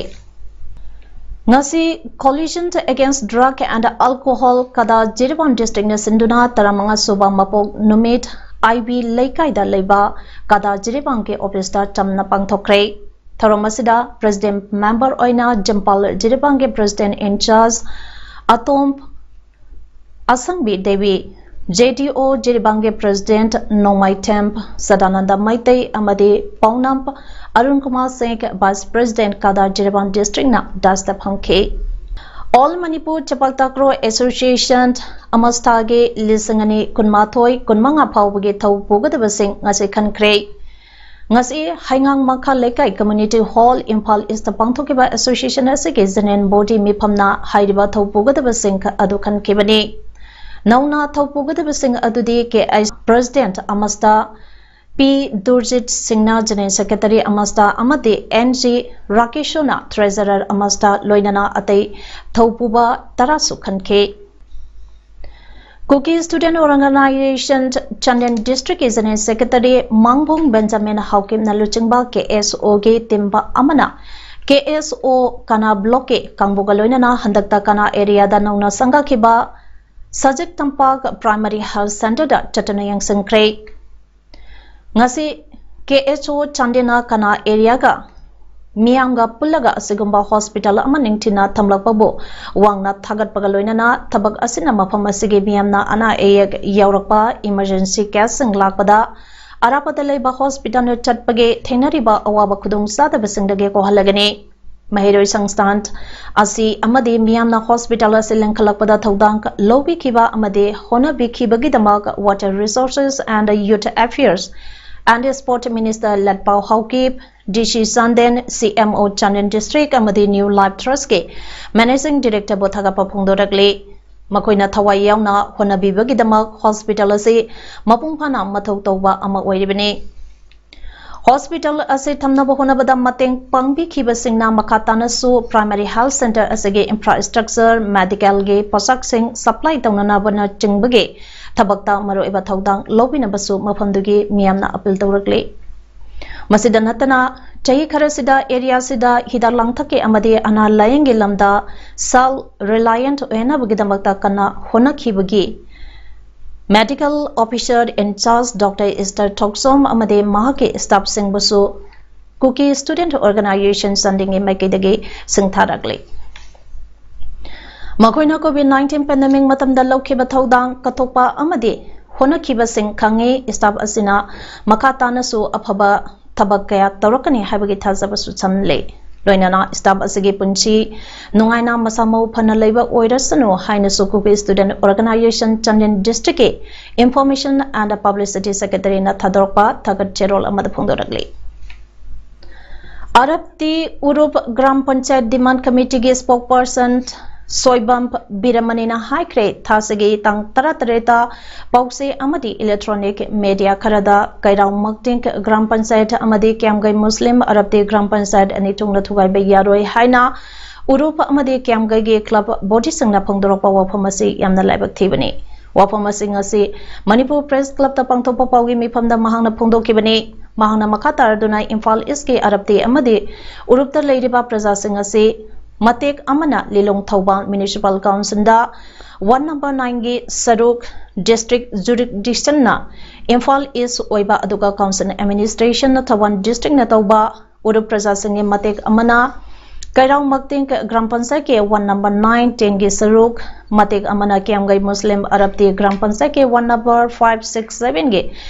ꯉꯁꯤ Coalition Against Drug and Alcohol ꯀꯗꯥ ꯖꯤꯔꯤꯕꯥꯝ ꯗꯤꯁꯇ꯭ꯔꯤꯛꯅ ꯁꯤꯟꯗꯨꯅ ꯇꯔꯥꯃꯉꯥ ꯁꯨꯕ ꯃꯄꯣꯛ ꯅꯨꯃꯤꯠ ꯑꯥꯏ ꯕꯤ ꯂꯩꯀꯥꯏꯗ ꯂꯩꯕ ꯀꯗꯥ ꯖꯤꯔꯤꯕꯥꯝꯒꯤ ꯑꯣꯐꯤꯁꯇ ꯆꯝꯅ ꯄꯥꯡꯊꯣꯛꯈ꯭ꯔꯦ꯫ ꯊꯧꯔꯝ ꯑꯁꯤꯗ ꯄ꯭ꯔꯦꯁꯤꯗꯦꯟꯠ ꯃꯦꯝꯕꯔ ꯑꯣꯏꯅ ꯖꯤꯝꯄꯥꯜ ꯖꯤꯔꯤꯕꯥꯝꯒꯤ ꯄ꯭ꯔꯦꯁꯤꯗꯦꯟꯠ ꯏꯟꯆꯥꯔꯖ ꯑꯇꯣꯝ ꯑꯁꯪꯕꯤ ꯗꯦꯕꯤ, ꯖꯦ ꯗꯤ ꯑꯣ ꯖꯤꯔꯤꯕꯥꯝꯒꯤ ꯄ꯭ꯔꯦꯁꯤꯗꯦꯟꯠ ꯅꯣꯡꯃꯥꯏꯊꯦꯝ ꯁꯗꯥꯅꯟꯗ ꯃꯩꯇꯩ ꯑꯃꯗꯤ ꯄꯥꯎꯅꯥꯝ ꯑꯔꯨꯟ ꯀꯨꯃꯥꯔ ꯁꯤꯡ, ꯚꯥꯏꯁ ꯄ꯭ꯔꯦꯁꯤꯗꯦꯟꯠ ꯀꯗꯥ Jiribam ꯗꯤꯁꯇ꯭ꯔꯤꯛꯅ ꯗꯥꯁꯇ ꯐꯝꯈꯤ꯫ All Manipur Chapal Takraw Association, ꯑꯃꯁꯊꯥꯒꯤ ꯂꯤꯁꯤꯡ ꯑꯅꯤ ꯀꯨꯟꯃꯥꯊꯣꯏ ꯀꯨꯟꯃꯉꯥ ꯐꯥꯎꯕꯒꯤ ꯊꯧ ꯄꯨꯒꯗꯕꯁꯤꯡ ꯉꯁꯤ ꯈꯟꯈ꯭ꯔꯦ꯫ ꯉꯁꯤ ꯍꯩꯉꯥꯡ ꯃꯈꯥ ꯂꯩꯀꯥꯏ ꯀꯝꯃ꯭ꯌꯨꯅꯤꯇꯤ ꯍꯣꯜ ꯏꯝꯐꯥꯜ ꯏꯁꯇ ꯄꯥꯡꯊꯣꯛꯈꯤꯕ ꯑꯦꯁꯣꯁꯤꯌꯦꯁꯟ ꯑꯁꯤꯒꯤ ꯖꯦꯅꯔꯦꯜ ꯕꯣꯗꯤ ꯃꯤꯐꯝꯅ ꯍꯥꯏꯔꯤꯕ ꯊꯧ ꯄꯨꯒꯗꯕꯁꯤꯡ ꯑꯗꯨ ꯈꯟꯈꯤꯕꯅꯤ꯫ ꯅꯧꯅ ꯊꯧ ꯄꯨꯒꯗꯕꯁꯤꯡ ꯑꯗꯨꯗꯤ ꯀꯦ ꯑꯥꯏ ꯄ꯭ꯔꯦꯁꯤꯗꯦꯟꯠ ꯑꯃꯁꯊꯥ ꯄꯤ ꯗꯨꯔꯖꯤꯠ ꯁꯤꯡꯅ, ꯖꯦꯅꯔꯦꯜ ꯁꯦꯀ꯭ꯔꯦꯇꯔꯤ ꯑꯃꯁꯊꯥ ꯑꯃꯗꯤ ꯑꯦꯟ ꯖꯤ ꯔꯥꯀꯦꯁꯣꯅ, ꯇ꯭ꯔꯦꯖꯔꯔ ꯑꯃꯁꯊꯥ ꯂꯣꯏꯅꯅ ꯑꯇꯩ ꯊꯧ ꯄꯨꯕ ꯇꯔꯥꯁꯨ ꯈꯟꯈꯤ꯫ ꯀꯨꯀꯤ ꯁ꯭ꯇꯨꯗꯦꯟꯠ ꯑꯣꯔꯒꯅꯥꯏꯖꯦꯁꯟ ꯆꯥꯟꯗꯦꯜ ꯗꯤꯁꯇ꯭ꯔꯤꯛꯀꯤ ꯖꯦꯅꯔꯦꯜ ꯁꯦꯀ꯭ꯔꯦꯇꯔꯤ ꯃꯥꯡꯕꯨꯡ ꯕꯦꯟꯖꯥꯃꯤꯟ ꯍꯥꯎꯀꯤꯞꯅ ꯂꯨꯆꯤꯡꯕ ꯀꯦ ꯑꯦꯁ ꯑꯣꯒꯤ ꯇꯤꯝ ꯑꯃꯅ ꯀꯦ ꯑꯦꯁ ꯑꯣ ꯀꯅꯥ ꯕ꯭ꯂꯣꯛꯀꯤ ꯀꯥꯡꯕꯨꯒ ꯂꯣꯏꯅꯅ ꯍꯟꯗꯛꯇ ꯀꯅꯥ ꯑꯦꯔꯤꯌꯥꯗ ꯅꯧꯅ ꯁꯪꯒꯥꯈꯤꯕ ꯁꯖꯤꯛ ꯇꯝꯄꯥꯛ ꯄ꯭ꯔꯥꯏꯃꯔꯤ ꯍꯦꯜꯊ ꯁꯦꯟꯇꯔꯗ ꯆꯠꯇꯨꯅ ꯌꯦꯡꯁꯤꯟꯈ꯭ꯔꯦ꯫ ꯉꯁꯤ ꯀꯦ ꯑꯦꯁ ꯑꯣ ꯆꯥꯟꯗꯦꯜꯅ ꯀꯅꯥ ꯑꯦꯔꯤꯌꯥꯒ ꯃꯤꯌꯥꯝꯒ ꯄꯨꯜꯂꯒ ꯑꯁꯤꯒꯨꯝꯕ ꯍꯣꯁꯄꯤꯇꯥꯜ ꯑꯃ ꯅꯤꯡꯊꯤꯅ ꯊꯝꯂꯛꯄꯕꯨ ꯋꯥꯡꯅ ꯊꯥꯒꯠꯄꯒ ꯂꯣꯏꯅꯅ ꯊꯕꯛ ꯑꯁꯤꯅ ꯃꯐꯝ ꯑꯁꯤꯒꯤ ꯃꯤꯌꯥꯝꯅ ꯑꯅꯥ ꯑꯌꯦꯛ ꯌꯥꯎꯔꯛꯄ, ꯏꯃꯔꯖꯦꯟꯁꯤ ꯀꯦꯁꯁꯤꯡ ꯂꯥꯛꯄꯗ ꯑꯔꯥꯞꯄꯗ ꯂꯩꯕ ꯍꯣꯁꯄꯤꯇꯥꯜꯗ ꯆꯠꯄꯒꯤ ꯊꯦꯡꯅꯔꯤꯕ ꯑꯋꯥꯕ ꯈꯨꯗꯣꯡꯆꯥꯗꯕꯁꯤꯡꯗꯒꯤ ꯀꯣꯛꯍꯜꯂꯒꯅꯤ꯫ ꯃꯍꯩꯔꯣꯏ ꯁꯪꯁꯊꯥꯟ ꯑꯁꯤ ꯑꯃꯗꯤ ꯃꯤꯌꯥꯝꯅ ꯍꯣꯁꯄꯤꯇꯥꯜ ꯑꯁꯤ ꯂꯤꯡꯈꯠꯂꯛꯄꯗ ꯊꯧꯗꯥꯡ ꯂꯧꯕꯤꯈꯤꯕ ꯑꯃꯗꯤ ꯍꯣꯠꯅꯕꯤꯈꯤꯕꯒꯤꯗꯃꯛ Water Resources and Youth Affairs and Sport Minister ꯂꯠꯄꯥꯎ Haokip, ꯗꯤ ꯁꯤ ꯆꯥꯟꯗꯦꯜ, ꯁꯤ ꯑꯦꯝ ꯑꯣ ꯆꯥꯟꯗꯦꯜ ꯗꯤꯁꯇ꯭ꯔꯤꯛ ꯑꯃꯗꯤ ꯅ꯭ꯌꯨ ꯂꯥꯏꯐ ꯇ꯭ꯔꯁꯀꯤ ꯃꯦꯅꯦꯖꯤꯡ ꯗꯤꯔꯦꯛꯇꯔꯕꯨ ꯊꯥꯒꯠꯄ ꯐꯣꯡꯗꯣꯔꯛꯂꯤ꯫ ꯃꯈꯣꯏꯅ ꯊꯋꯥꯏ ꯌꯥꯎꯅ ꯍꯣꯠꯅꯕꯤꯕꯒꯤꯗꯃꯛ ꯍꯣꯁꯄꯤꯇꯥꯜ ꯑꯁꯤ ꯃꯄꯨꯡ ꯐꯥꯅ ꯃꯊꯧ ꯇꯧꯕ ꯑꯃ ꯑꯣꯏꯔꯤꯕꯅꯤ꯫ ꯍꯣꯁꯄꯤꯇꯥꯜ ꯑꯁꯤ ꯊꯝꯅꯕ ꯍꯣꯠꯅꯕꯗ ꯃꯇꯦꯡ ꯄꯥꯡꯕꯤꯈꯤꯕꯁꯤꯡꯅ ꯃꯈꯥ ꯇꯥꯅꯁꯨ ꯄ꯭ꯔꯥꯏꯃꯥꯔꯤ ꯍꯦꯜꯊ ꯁꯦꯟꯇꯔ ꯑꯁꯤꯒꯤ ꯏꯟꯐ꯭ꯔꯥꯁ꯭ꯇ꯭ꯔꯛꯆꯔ, ꯃꯦꯗꯤꯀꯦꯜꯒꯤ ꯄꯣꯠꯁꯛꯁꯤꯡ ꯁꯄ꯭ꯂꯥꯏ ꯇꯧꯅꯅꯕꯅꯆꯤꯡꯕꯒꯤ ꯊꯕꯛꯇ ꯃꯔꯨꯑꯣꯏꯕ ꯊꯧꯗꯥꯡ ꯂꯧꯕꯤꯅꯕꯁꯨ ꯃꯐꯝꯗꯨꯒꯤ ꯃꯤꯌꯥꯝꯅ ꯑꯄꯤꯜ ꯇꯧꯔꯛꯂꯤ꯫ ꯃꯁꯤꯗ ꯅꯠꯇꯅ, ꯆꯍꯤ ꯈꯔꯁꯤꯗ ꯑꯦꯔꯤꯌꯥꯁꯤꯗ ꯍꯤꯗꯥꯛ ꯂꯥꯡꯊꯛꯀꯤ ꯑꯃꯗꯤ ꯑꯅꯥ ꯂꯥꯌꯦꯡꯒꯤ ꯂꯝꯗ ꯁꯦꯜꯐ ꯔꯤꯂꯥꯌꯦꯟꯠ ꯑꯣꯏꯅꯕꯒꯤꯗꯃꯛꯇ ꯀꯟꯅ ꯍꯣꯠꯅꯈꯤꯕꯒꯤ medical officer in charge doctor Ishtar Thokchom ꯑꯃꯗꯤ ꯃꯍꯥꯛꯀꯤ ꯁ꯭ꯇꯥꯐꯁꯤꯡꯕꯨꯁꯨ ꯀꯨꯀꯤ ꯁ꯭ꯇꯨꯗꯦꯟꯠ ꯑꯣꯔꯒꯅꯥꯏꯖꯦꯁꯟ ꯆꯥꯟꯗꯦꯜꯒꯤ ꯃꯥꯏꯀꯩꯗꯒꯤ ꯁꯤꯡꯊꯥꯔꯛꯂꯤ꯫ ꯃꯈꯣꯏꯅ ꯀꯣꯚꯤꯗ ꯅꯥꯏꯟꯇꯤꯟ ꯄꯦꯟꯗꯦꯃꯤꯛ ꯃꯇꯝꯗ ꯂꯧꯈꯤꯕ ꯊꯧꯗꯥꯡ ꯀꯠꯊꯣꯛꯄ ꯑꯃꯗꯤ ꯍꯣꯠꯅꯈꯤꯕꯁꯤꯡ ꯈꯪꯉꯤ꯫ ꯁ꯭ꯇꯥꯐ ꯑꯁꯤꯅ ꯃꯈꯥ ꯇꯥꯅꯁꯨ ꯑꯐꯕ ꯊꯕꯛ ꯀꯌꯥ ꯇꯧꯔꯛꯀꯅꯤ ꯍꯥꯏꯕꯒꯤ ꯊꯥꯖꯕꯁꯨ ꯊꯝꯂꯤ꯫ ꯂꯣꯏꯅꯅ ꯁ꯭ꯇꯥꯐ ꯑꯁꯤꯒꯤ ꯄꯨꯟꯁꯤ ꯅꯨꯡꯉꯥꯏꯅ ꯃꯁꯥ ꯃꯎ ꯐꯅ ꯂꯩꯕ ꯑꯣꯏꯔꯁꯅꯨ ꯍꯥꯏꯅꯁꯨ ꯀꯨꯀꯤ ꯁ꯭ꯇꯨꯗꯦꯟꯠ ꯑꯣꯔꯒꯅꯥꯏꯖꯦꯁꯟ ꯆꯥꯟꯗꯦꯜ ꯗꯤꯁꯇ꯭ꯔꯤꯛꯀꯤ ꯏꯟꯐꯣꯔꯃꯦꯁꯟ ꯑꯦꯟ ꯄꯕ꯭ꯂꯤꯁꯤꯇꯤ ꯁꯦꯀ꯭ꯔꯦꯇꯔꯤꯅ ꯊꯥꯗꯣꯔꯛꯄ ꯊꯥꯒꯠ ꯆꯦꯔꯣꯜ ꯑꯃꯗ ꯐꯣꯡꯗꯣꯔꯛꯂꯤ꯫ ꯑꯔꯞꯇꯤ ꯎꯔꯨꯞ ꯒ꯭ꯔꯥꯝ ꯄꯟꯆꯥꯌꯠ ꯗꯤꯃꯥꯟ ꯀꯃꯤꯇꯤꯒꯤ ꯁ꯭ꯄꯣꯛꯄꯔꯁꯟ ꯁꯣꯏꯕꯝ ꯕꯤꯔꯃꯅꯤꯅ ꯍꯥꯏꯈ꯭ꯔꯦ, ꯊꯥꯁꯤꯒꯤ ꯇꯥꯡ ꯇꯔꯥꯇꯔꯦꯠꯇ ꯄꯥꯎꯆꯦ ꯑꯃꯗꯤ ꯏꯂꯦꯛꯇ꯭ꯔꯣꯅꯤꯛ ꯃꯦꯗꯤꯌꯥ ꯈꯔꯗ ꯀꯩꯔꯥꯎ ꯃꯛꯇꯤꯡ ꯒ꯭ꯔꯥꯝ ꯄꯟꯆꯥꯌꯠ ꯑꯃꯗꯤ ꯀ꯭ꯌꯥꯝꯒꯩ ꯃꯨꯁꯂꯤꯝ ꯑꯔꯞꯇꯤ ꯒ꯭ꯔꯥꯝ ꯄꯟꯆꯥꯌꯠ ꯑꯅꯤ ꯊꯣꯛꯅ ꯊꯨꯒꯥꯏꯕ ꯌꯥꯔꯣꯏ ꯍꯥꯏꯅ ꯎꯔꯨꯞ ꯑꯃꯗꯤ ꯀ꯭ꯌꯥꯝꯒꯩꯒꯤ ꯀ꯭ꯂꯕ ꯕꯣꯗꯤꯁꯤꯡꯅ ꯐꯣꯡꯗꯣꯔꯛꯄ ꯋꯥꯐꯝ ꯑꯁꯤ ꯌꯥꯝꯅ ꯂꯥꯏꯕꯛ ꯊꯤꯕꯅꯤ꯫ ꯋꯥꯐꯝ ꯑꯁꯤꯡ ꯑꯁꯤ ꯃꯅꯤꯄꯨꯔ ꯄ꯭ꯔꯦꯁ ꯀ꯭ꯂꯕꯇ ꯄꯥꯡꯊꯣꯛꯄ ꯄꯥꯎꯒꯤ ꯃꯤꯐꯝꯗ ꯃꯍꯥꯛꯅ ꯐꯣꯡꯗꯣꯛꯈꯤꯕꯅꯤ꯫ ꯃꯍꯥꯛꯅ ꯃꯈꯥ ꯇꯥꯔꯗꯨꯅ ꯏꯝꯐꯥꯜ ꯏꯁꯀꯤ ꯑꯔꯞꯇꯤ ꯑꯃꯗꯤ ꯎꯔꯨꯞꯇ ꯂꯩꯔꯤꯕ ꯄ꯭ꯔꯖꯥꯁꯤꯡ ꯑꯁꯤ ꯃꯇꯦꯛ ꯑꯃꯅ ꯂꯤꯂꯣꯡ ꯊꯧꯕꯥꯜ ꯃ꯭ꯌꯨꯅꯤꯁꯤꯄꯥꯜ ꯀꯥꯎꯟꯁꯤꯜꯗ ꯋꯥꯔꯗ ꯅꯝꯕꯔ ꯅꯥꯏꯟꯒꯤ ꯁꯔꯨꯛ ꯗꯤꯁꯇ꯭ꯔꯤꯛ ꯖꯨꯔꯤꯗꯤꯛꯁꯟꯅ ꯏꯝꯐꯥꯜ ꯏꯁ ꯑꯣꯏꯕ, ꯑꯗꯨꯒ ꯀꯥꯎꯟꯁꯤꯜ ꯑꯦꯗꯃꯤꯅꯤꯁꯇ꯭ꯔꯦꯁꯟꯅ ꯊꯧꯕꯥꯜ ꯗꯤꯁꯇ꯭ꯔꯤꯛꯅ ꯇꯧꯕ ꯎꯔꯨꯞ ꯄ꯭ꯔꯖꯥꯁꯤꯡꯒꯤ ꯃꯇꯦꯛ ꯑꯃꯅ ꯀꯩꯔꯥꯎ ꯃꯛꯇꯤꯡ ꯒ꯭ꯔꯥꯝ ꯄꯟꯆꯥꯌꯠꯀꯤ ꯋꯥꯔꯗ ꯅꯝꯕꯔ ꯅꯥꯏꯟ, ꯇꯦꯟꯒꯤ ꯁꯔꯨꯛ, ꯃꯇꯦꯛ ꯑꯃꯅ ꯀꯤꯌꯥꯝꯒꯩ ꯃꯨꯁꯂꯤꯝ ꯑꯔꯕꯇꯤ ꯒ꯭ꯔꯥꯝ ꯄꯟꯆꯥꯌꯠꯀꯤ ꯋꯥꯔꯗ ꯅꯝꯕꯔ ꯐꯥꯏꯚ, ꯁꯤꯛꯁ, ꯁꯚꯦꯟꯒꯤ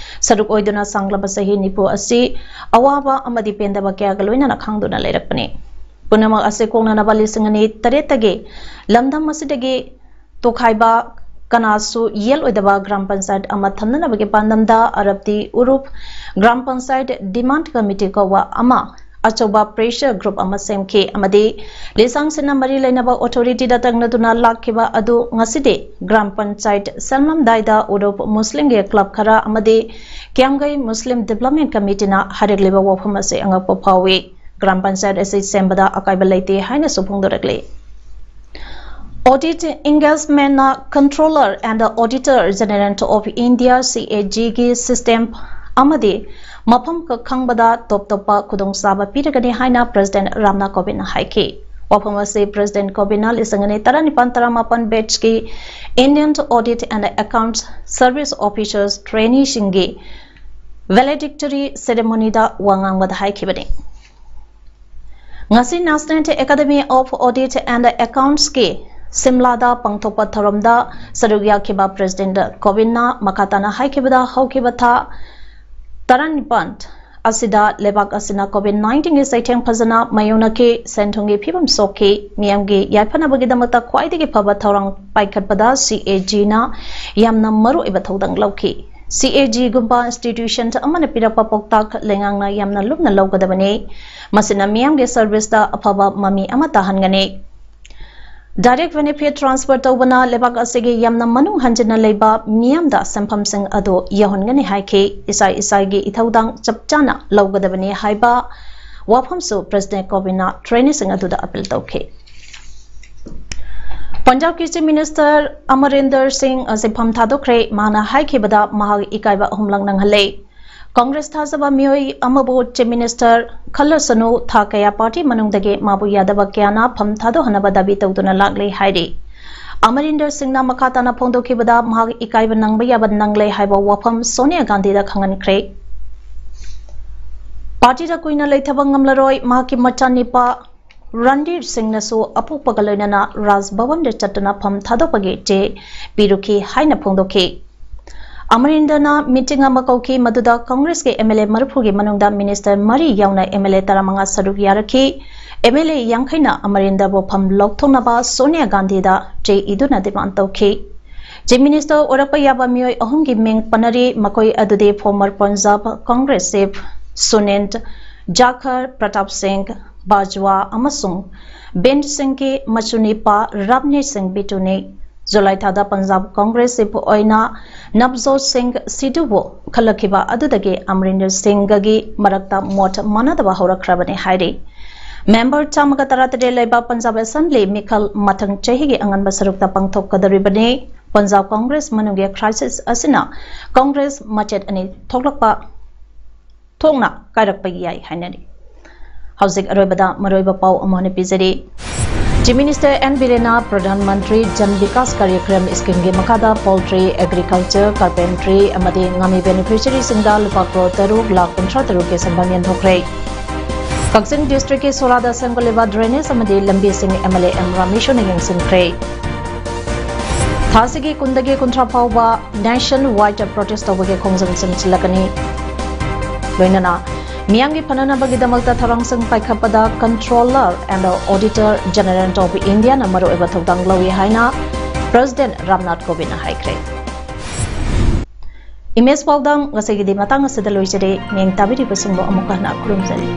ꯁꯔꯨꯛ ꯑꯣꯏꯗꯨꯅ ꯁꯥꯡꯂꯕ ꯆꯍꯤ ꯅꯤꯐꯨ ꯑꯁꯤ ꯑꯋꯥꯕ ꯑꯃꯗꯤ ꯄꯦꯟꯗꯕ ꯀꯌꯥꯒ ꯂꯣꯏꯅꯅ ꯈꯥꯡꯗꯨꯅ ꯂꯩꯔꯛꯄꯅꯤ꯫ ꯄꯨꯝꯅꯃꯛ ꯑꯁꯤ ꯀꯣꯛꯅꯅꯕ ꯂꯤꯁꯤꯡ ꯑꯅꯤ ꯇꯔꯦꯠꯇꯒꯤ ꯂꯝꯗꯝ ꯑꯁꯤꯗꯒꯤ ꯇꯣꯈꯥꯏꯕ ꯀꯅꯥꯁꯨ ꯌꯦꯜ ꯑꯣꯏꯗꯕ ꯒ꯭ꯔꯥꯝ ꯄꯟꯆꯥꯌꯠ ꯑꯃ ꯊꯝꯅꯅꯕꯒꯤ ꯄꯥꯟꯗꯝꯗ ꯑꯔꯕꯇꯤ ꯎꯔꯨꯞ ꯒ꯭ꯔꯥꯝ ꯄꯟꯆꯥꯌꯠ ꯗꯤꯃꯥꯟꯗ ꯀꯃꯤꯇꯤ ꯀꯧꯕ ꯑꯃ ꯑꯆꯧꯕ ꯄ꯭ꯔꯦꯁꯔ ꯒ꯭ꯔꯨꯞ ꯑꯃ ꯁꯦꯝꯈꯤ ꯑꯃꯗꯤ ꯂꯤꯁꯥꯡꯁꯤꯟꯅ ꯃꯔꯤ ꯂꯩꯅꯕ ꯑꯣꯊꯣꯔꯤꯇꯤꯗ ꯇꯛꯅꯗꯨꯅ ꯂꯥꯛꯈꯤꯕ ꯑꯗꯨ ꯉꯁꯤꯗꯤ ꯒ꯭ꯔꯥꯝ ꯄꯟꯆꯥꯌꯠ ꯁꯦꯝꯂꯝꯗꯥꯏꯗ ꯎꯔꯨꯞ ꯃꯨꯁꯂꯤꯝꯒꯤ ꯀ꯭ꯂꯕ ꯈꯔ ꯑꯃꯗꯤ ꯀꯤꯌꯥꯝꯒꯩ ꯃꯨꯁꯂꯤꯝ ꯗꯤꯕ꯭ꯂꯞꯃꯦꯟ ꯀꯃꯤꯇꯤꯅ ꯍꯥꯏꯔꯛꯂꯤꯕ ꯋꯥꯐꯝ ꯑꯁꯤ ꯑꯉꯛꯄ ꯐꯥꯎꯏ꯫ ꯒ꯭ꯔꯥꯝ ꯄꯟꯆꯥꯌꯠ ꯑꯁꯤ ꯁꯦꯝꯕꯗ ꯑꯀꯥꯏꯕ ꯂꯩꯇꯦ ꯍꯥꯏꯅꯁꯨ ꯐꯣꯡꯗꯣꯔꯛꯂꯤ꯫ Audit engagement ꯅ Controller and Auditor General of India, C A G ꯒꯤ system ꯑꯃꯗꯤ ꯃꯐꯝ ꯈꯪꯕꯗ ꯇꯣꯞ ꯇꯣꯞꯄ ꯈꯨꯗꯣꯡꯆꯥꯕ ꯄꯤꯔꯒꯅꯤ ꯍꯥꯏꯅ President ꯔꯥꯝꯅꯥꯊ ꯀꯣꯕꯤꯟꯗꯅ ꯍꯥꯏꯈꯤ꯫ ꯋꯥꯐꯝ ꯑꯁꯤ President ꯀꯣꯕꯤꯟꯗꯅ ꯂꯤꯁꯤꯡ ꯑꯅꯤ ꯇꯔꯥꯅꯤꯄꯥꯟ ꯇꯔꯥꯃꯥꯄꯟ batch ꯀꯤ Indian Audit and Accounts Service Officers traineeꯁꯤꯡꯒꯤ valedictory ceremonyꯗ ꯋꯥ ꯉꯥꯡꯕꯗ ꯍꯥꯏꯈꯤꯕꯅꯤ꯫ ꯉꯁꯤ National Academy of Audit and Accountsꯀꯤ ꯁꯤꯝꯂꯥꯗ ꯄꯥꯡꯊꯣꯛꯄ ꯊꯧꯔꯝꯗ ꯁꯔꯨꯛ ꯌꯥꯈꯤꯕ President ꯀꯣꯕꯤꯟꯗꯅ ꯃꯈꯥ ꯇꯥꯅ ꯍꯥꯏꯈꯤꯕꯗ, ꯍꯧꯈꯤꯕ ꯊꯥ ꯇꯔꯥꯅꯤꯄꯥꯟ ꯑꯁꯤꯗ ꯂꯩꯕꯥꯛ ꯑꯁꯤꯅ COVID nineteenꯒꯤ ꯆꯩꯊꯦꯡ ꯐꯖꯅ ꯃꯥꯌꯣꯛꯅꯈꯤ, ꯁꯦꯟ ꯊꯨꯝꯒꯤ ꯐꯤꯕꯝ ꯁꯣꯛꯈꯤ, ꯃꯤꯌꯥꯝꯒꯤ ꯌꯥꯏꯐꯅꯕꯒꯤꯗꯃꯛꯇ ꯈ꯭ꯋꯥꯏꯗꯒꯤ ꯐꯕ ꯊꯧꯔꯥꯡ ꯄꯥꯏꯈꯠꯄꯗ C A Gꯅ ꯌꯥꯝꯅ ꯃꯔꯨꯑꯣꯏꯕ ꯊꯧꯗꯥꯡ ꯂꯧꯈꯤ꯫ C A Gꯒꯨꯝꯕ institution ꯑꯃꯅ ꯄꯤꯔꯛꯄ ꯄꯥꯎꯇꯥꯛ ꯂꯩꯉꯥꯛꯅ ꯌꯥꯝꯅ ꯂꯨꯝꯅ ꯂꯧꯒꯗꯕꯅꯤ꯫ ꯃꯁꯤꯅ ꯃꯤꯌꯥꯝꯒꯤ serviceꯇ ꯑꯐꯕ ꯃꯃꯤ ꯑꯃ ꯇꯥꯍꯟꯒꯅꯤ꯫ Direct benefit transfer ꯇꯧꯕꯅ ꯂꯩꯕꯥꯛ ꯑꯁꯤꯒꯤ ꯌꯥꯝꯅ ꯃꯅꯨꯡ ꯍꯟꯖꯤꯟꯅ ꯂꯩꯕ ꯃꯤꯌꯥꯝꯗ ꯁꯦꯟꯐꯝꯁꯤꯡ ꯑꯗꯨ ꯌꯧꯍꯟꯒꯅꯤ ꯍꯥꯏꯈꯤ꯫ ꯏꯁꯥ ꯏꯁꯥꯒꯤ ꯏꯊꯧꯗꯥꯡ ꯆꯞ ꯆꯥꯅ ꯂꯧꯒꯗꯕꯅꯤ ꯍꯥꯏꯕ ꯋꯥꯐꯝꯁꯨ President ꯀꯣꯕꯤꯟꯗꯅ traineeꯁꯤꯡ ꯑꯗꯨꯗ appeal ꯇꯧꯈꯤ꯫ ꯄꯟꯖꯥꯕꯀꯤ Chief Minister ꯑꯃꯔꯤꯟꯗꯔ ꯁꯤꯡ ꯑꯁꯤ ꯐꯝ ꯊꯥꯗꯣꯛꯈ꯭ꯔꯦ꯫ ꯃꯍꯥꯛꯅ ꯍꯥꯏꯈꯤꯕꯗ ꯃꯍꯥꯛ ꯏꯀꯥꯏꯕ ꯑꯍꯨꯝꯂꯛ ꯅꯪꯍꯜꯂꯦ꯫ ꯀꯪꯒ꯭ꯔꯦꯁ ꯊꯥꯖꯕ ꯃꯤꯑꯣꯏ ꯑꯃꯕꯨ Chief Minister ꯈꯜꯂꯁꯅꯨ, ꯊꯥ ꯀꯌꯥ party ꯃꯅꯨꯡꯗꯒꯤ ꯃꯥꯕꯨ ꯌꯥꯗꯕ ꯀꯌꯥꯅ ꯐꯝ ꯊꯥꯗꯣꯛꯍꯟꯅꯕ ꯗꯥꯕꯤ ꯇꯧꯗꯨꯅ ꯂꯥꯛꯂꯦ ꯍꯥꯏꯔꯤ꯫ ꯑꯃꯔꯤꯟꯗꯔ ꯁꯤꯡꯅ ꯃꯈꯥ ꯇꯥꯅ ꯐꯣꯡꯗꯣꯛꯈꯤꯕꯗ ꯃꯍꯥꯛ ꯏꯀꯥꯏꯕ ꯅꯪꯕ ꯌꯥꯕ ꯅꯪꯂꯦ ꯍꯥꯏꯕ ꯋꯥꯐꯝ ꯁꯣꯅꯤꯌꯥ ꯒꯥꯟꯙꯤꯗ ꯈꯪꯍꯟꯈ꯭ꯔꯦ꯫ ꯄꯥꯔꯇꯤꯗ ꯀꯨꯏꯅ ꯂꯩꯊꯕ ꯉꯝꯂꯔꯣꯏ꯫ ꯃꯍꯥꯛꯀꯤ ꯃꯆꯥꯅꯤꯄꯥ ꯔꯟꯗꯤꯔ ꯁꯤꯡꯅꯁꯨ ꯑꯄꯣꯛꯄꯒ ꯂꯣꯏꯅꯅ ꯔꯥꯖ ꯚꯕꯟꯗ ꯆꯠꯇꯨꯅ ꯐꯝ ꯊꯥꯗꯣꯛꯄꯒꯤ ꯆꯦ ꯄꯤꯔꯨꯈꯤ ꯍꯥꯏꯅ ꯐꯣꯡꯗꯣꯛꯈꯤ꯫ ꯑꯃꯔꯤꯟꯗꯔꯅ ꯃꯤꯇꯤꯡ ꯑꯃ ꯀꯧꯈꯤ, ꯃꯗꯨꯗ ꯀꯪꯒ꯭ꯔꯦꯁꯀꯤ ꯑꯦꯝ ꯑꯦꯜ ꯑꯦ ꯃꯔꯤꯐꯨꯒꯤ ꯃꯅꯨꯡꯗ ꯃꯤꯅꯤꯁꯇꯔ ꯃꯔꯤ ꯌꯥꯎꯅ ꯑꯦꯝ ꯑꯦꯜ ꯑꯦ ꯇꯔꯥꯃꯉꯥ ꯁꯔꯨꯛ ꯌꯥꯔꯛꯈꯤ꯫ ꯑꯦꯝ ꯑꯦꯜ ꯑꯦ ꯌꯥꯡꯈꯩꯅ ꯑꯃꯔꯤꯟꯗꯔꯕꯨ ꯐꯝ ꯂꯧꯊꯣꯛꯅꯕ ꯁꯣꯅꯤꯌꯥ ꯒꯥꯟꯙꯤꯗ ꯆꯦ ꯏꯗꯨꯅ ꯗꯤꯃꯥꯟ ꯇꯧꯈꯤ꯫ ꯆꯤꯐ ꯃꯤꯅꯤꯁꯇꯔ ꯑꯣꯏꯔꯛꯄ ꯌꯥꯕ ꯃꯤꯑꯣꯏ ꯑꯍꯨꯝꯒꯤ ꯃꯤꯡ ꯄꯟꯅꯔꯤ, ꯃꯈꯣꯏ ꯑꯗꯨꯗꯤ ꯐꯣꯔꯃꯔ ꯄꯟꯖꯥꯕ ꯀꯪꯒ꯭ꯔꯦꯁ ꯆꯤꯐ ꯁꯨꯅꯤꯟ ꯖꯥꯈꯔ, ꯄ꯭ꯔꯇꯥꯞ ꯁꯤꯡ ꯕꯥꯖꯋꯥ ꯑꯃꯁꯨꯡ ꯕꯤꯟ ꯁꯤꯡꯒꯤ ꯃꯆꯨꯅꯤꯄꯥ ꯔꯥꯝꯅꯤꯔ ꯁꯤꯡ ꯕꯤꯇꯨꯅꯤ꯫ ꯖꯨꯂꯥꯏ ꯊꯥꯗ ꯄꯟꯖꯥꯕ ꯀꯪꯒ꯭ꯔꯦꯁ ꯆꯤꯐ ꯑꯣꯏꯅ ꯅꯕꯖꯣꯠ ꯁꯤꯡ ꯁꯤꯙꯨꯕꯨ ꯈꯜꯂꯛꯈꯤꯕ ꯑꯗꯨꯗꯒꯤ ꯑꯃꯔꯤꯟꯗꯔ ꯁꯤꯡꯒꯒꯤ ꯃꯔꯛꯇ ꯃꯣꯠ ꯃꯥꯟꯅꯗꯕ ꯍꯧꯔꯛꯈ꯭ꯔꯕꯅꯤ ꯍꯥꯏꯔꯤ꯫ ꯃꯦꯝꯕꯔ ꯆꯥꯝꯃꯒ ꯇꯔꯥꯇꯔꯦꯠ ꯂꯩꯕ ꯄꯟꯖꯥꯕ ꯑꯦꯁꯦꯝꯕ꯭ꯂꯤ ꯃꯤꯈꯜ ꯃꯊꯪ ꯆꯍꯤꯒꯤ ꯑꯉꯟꯕ ꯁꯔꯨꯛꯇ ꯄꯥꯡꯊꯣꯛꯀꯗꯧꯔꯤꯕꯅꯤ꯫ ꯄꯟꯖꯥꯕ ꯀꯪꯒ꯭ꯔꯦꯁ ꯃꯅꯨꯡꯒꯤ ꯀ꯭ꯔꯥꯏꯁꯤꯁ ꯑꯁꯤꯅ ꯀꯪꯒ꯭ꯔꯦꯁ ꯃꯆꯦꯠ ꯑꯅꯤ ꯊꯣꯛꯂꯛꯄ ꯊꯣꯛꯅ ꯀꯥꯏꯔꯛꯄ ꯌꯥꯏ ꯍꯥꯏꯅꯔꯤ꯫ ꯍꯧꯖꯤꯛ ꯑꯔꯣꯏꯕꯗ ꯃꯔꯨꯑꯣꯏꯕ ꯄꯥꯎ ꯑꯃꯨꯛ ꯍꯟꯅ ꯄꯤꯖꯔꯤ꯫ Chief minister and ꯕꯤꯔꯦꯟꯅ Pradhan Mantri Jan Vikas ꯀꯥꯔꯌꯀ꯭ꯔꯝ ꯁ꯭ꯀꯤꯝꯒꯤ ꯃꯈꯥꯗ ꯄꯣꯜꯇ꯭ꯔꯤ, ꯑꯦꯒ꯭ꯔꯤꯀꯜꯆꯔ, ꯀꯥꯔꯄꯦꯟꯇ꯭ꯔꯤ ꯑꯃꯗꯤ ꯉꯥꯃꯤ ꯕꯦꯅꯤꯐꯤꯁꯔꯤꯁꯤꯡꯗ ꯂꯨꯄꯥ ꯀ꯭ꯔꯣꯔ ꯇꯔꯨꯛ ꯂꯥꯈ ꯀꯨꯟꯊ꯭ꯔꯥ ꯇꯔꯨꯛꯀꯤ ꯁꯦꯟꯐꯝ ꯌꯦꯟꯊꯣꯛꯈ꯭ꯔꯦ꯫ ꯀꯛꯆꯤꯡ ꯗꯤꯁꯇ꯭ꯔꯤꯛꯀꯤ ꯁꯣꯔꯥꯗ ꯁꯦꯝꯒꯠꯂꯤꯕ ꯗ꯭ꯔꯦꯅꯦꯖ ꯑꯃꯗꯤ ꯂꯝꯕꯤꯁꯤꯡ ꯑꯦꯝ ꯑꯦꯜ ꯑꯦ ꯑꯦꯝ ꯔꯥꯃꯦꯁꯣꯔꯅ ꯌꯦꯡꯁꯤꯟꯈ꯭ꯔꯦ꯫ ꯊꯥꯁꯤꯒꯤ ꯀꯨꯟꯗꯒꯤ ꯀꯨꯟꯊ꯭ꯔꯥ ꯐꯥꯎꯕ ꯅꯦꯁꯟ ꯋꯥꯏꯗ ꯄ꯭ꯔꯣꯇꯦꯁ ꯇꯧꯕꯒꯤ ꯈꯣꯡꯖꯪ ꯆꯪꯁꯤꯜꯂꯛꯀꯅꯤ꯫ ꯂꯣꯏꯅꯅ ꯃꯤꯌꯥꯝꯒꯤ ꯐꯅꯅꯕꯒꯤꯗꯃꯛꯇ ꯊꯧꯔꯥꯡꯁꯤꯡ ꯄꯥꯏꯈꯠꯄꯗ Controller and Auditor General of Indiaꯅ ꯃꯔꯨꯑꯣꯏꯕ ꯊꯧꯗꯥꯡ ꯂꯧꯏ ꯍꯥꯏꯅ ꯄ꯭ꯔꯦꯁꯤꯗꯦꯟꯠ ꯔꯥꯝꯅꯥꯊ ꯀꯣꯕꯤꯟꯗꯅ ꯍꯥꯏꯈ꯭ꯔꯦ꯫ ꯏꯃꯦꯖ ꯄꯥꯎꯗꯝ ꯉꯁꯤꯒꯤꯗꯤ ꯃꯇꯥꯡ ꯑꯁꯤꯗ ꯂꯣꯏꯖꯔꯦ꯫ ꯃꯤꯠꯌꯦꯡ ꯇꯥꯕꯤꯔꯤꯕꯁꯤꯡꯕꯨ ꯑꯃꯨꯛ ꯍꯟꯅ ꯈꯨꯔꯨꯝꯖꯔꯤ꯫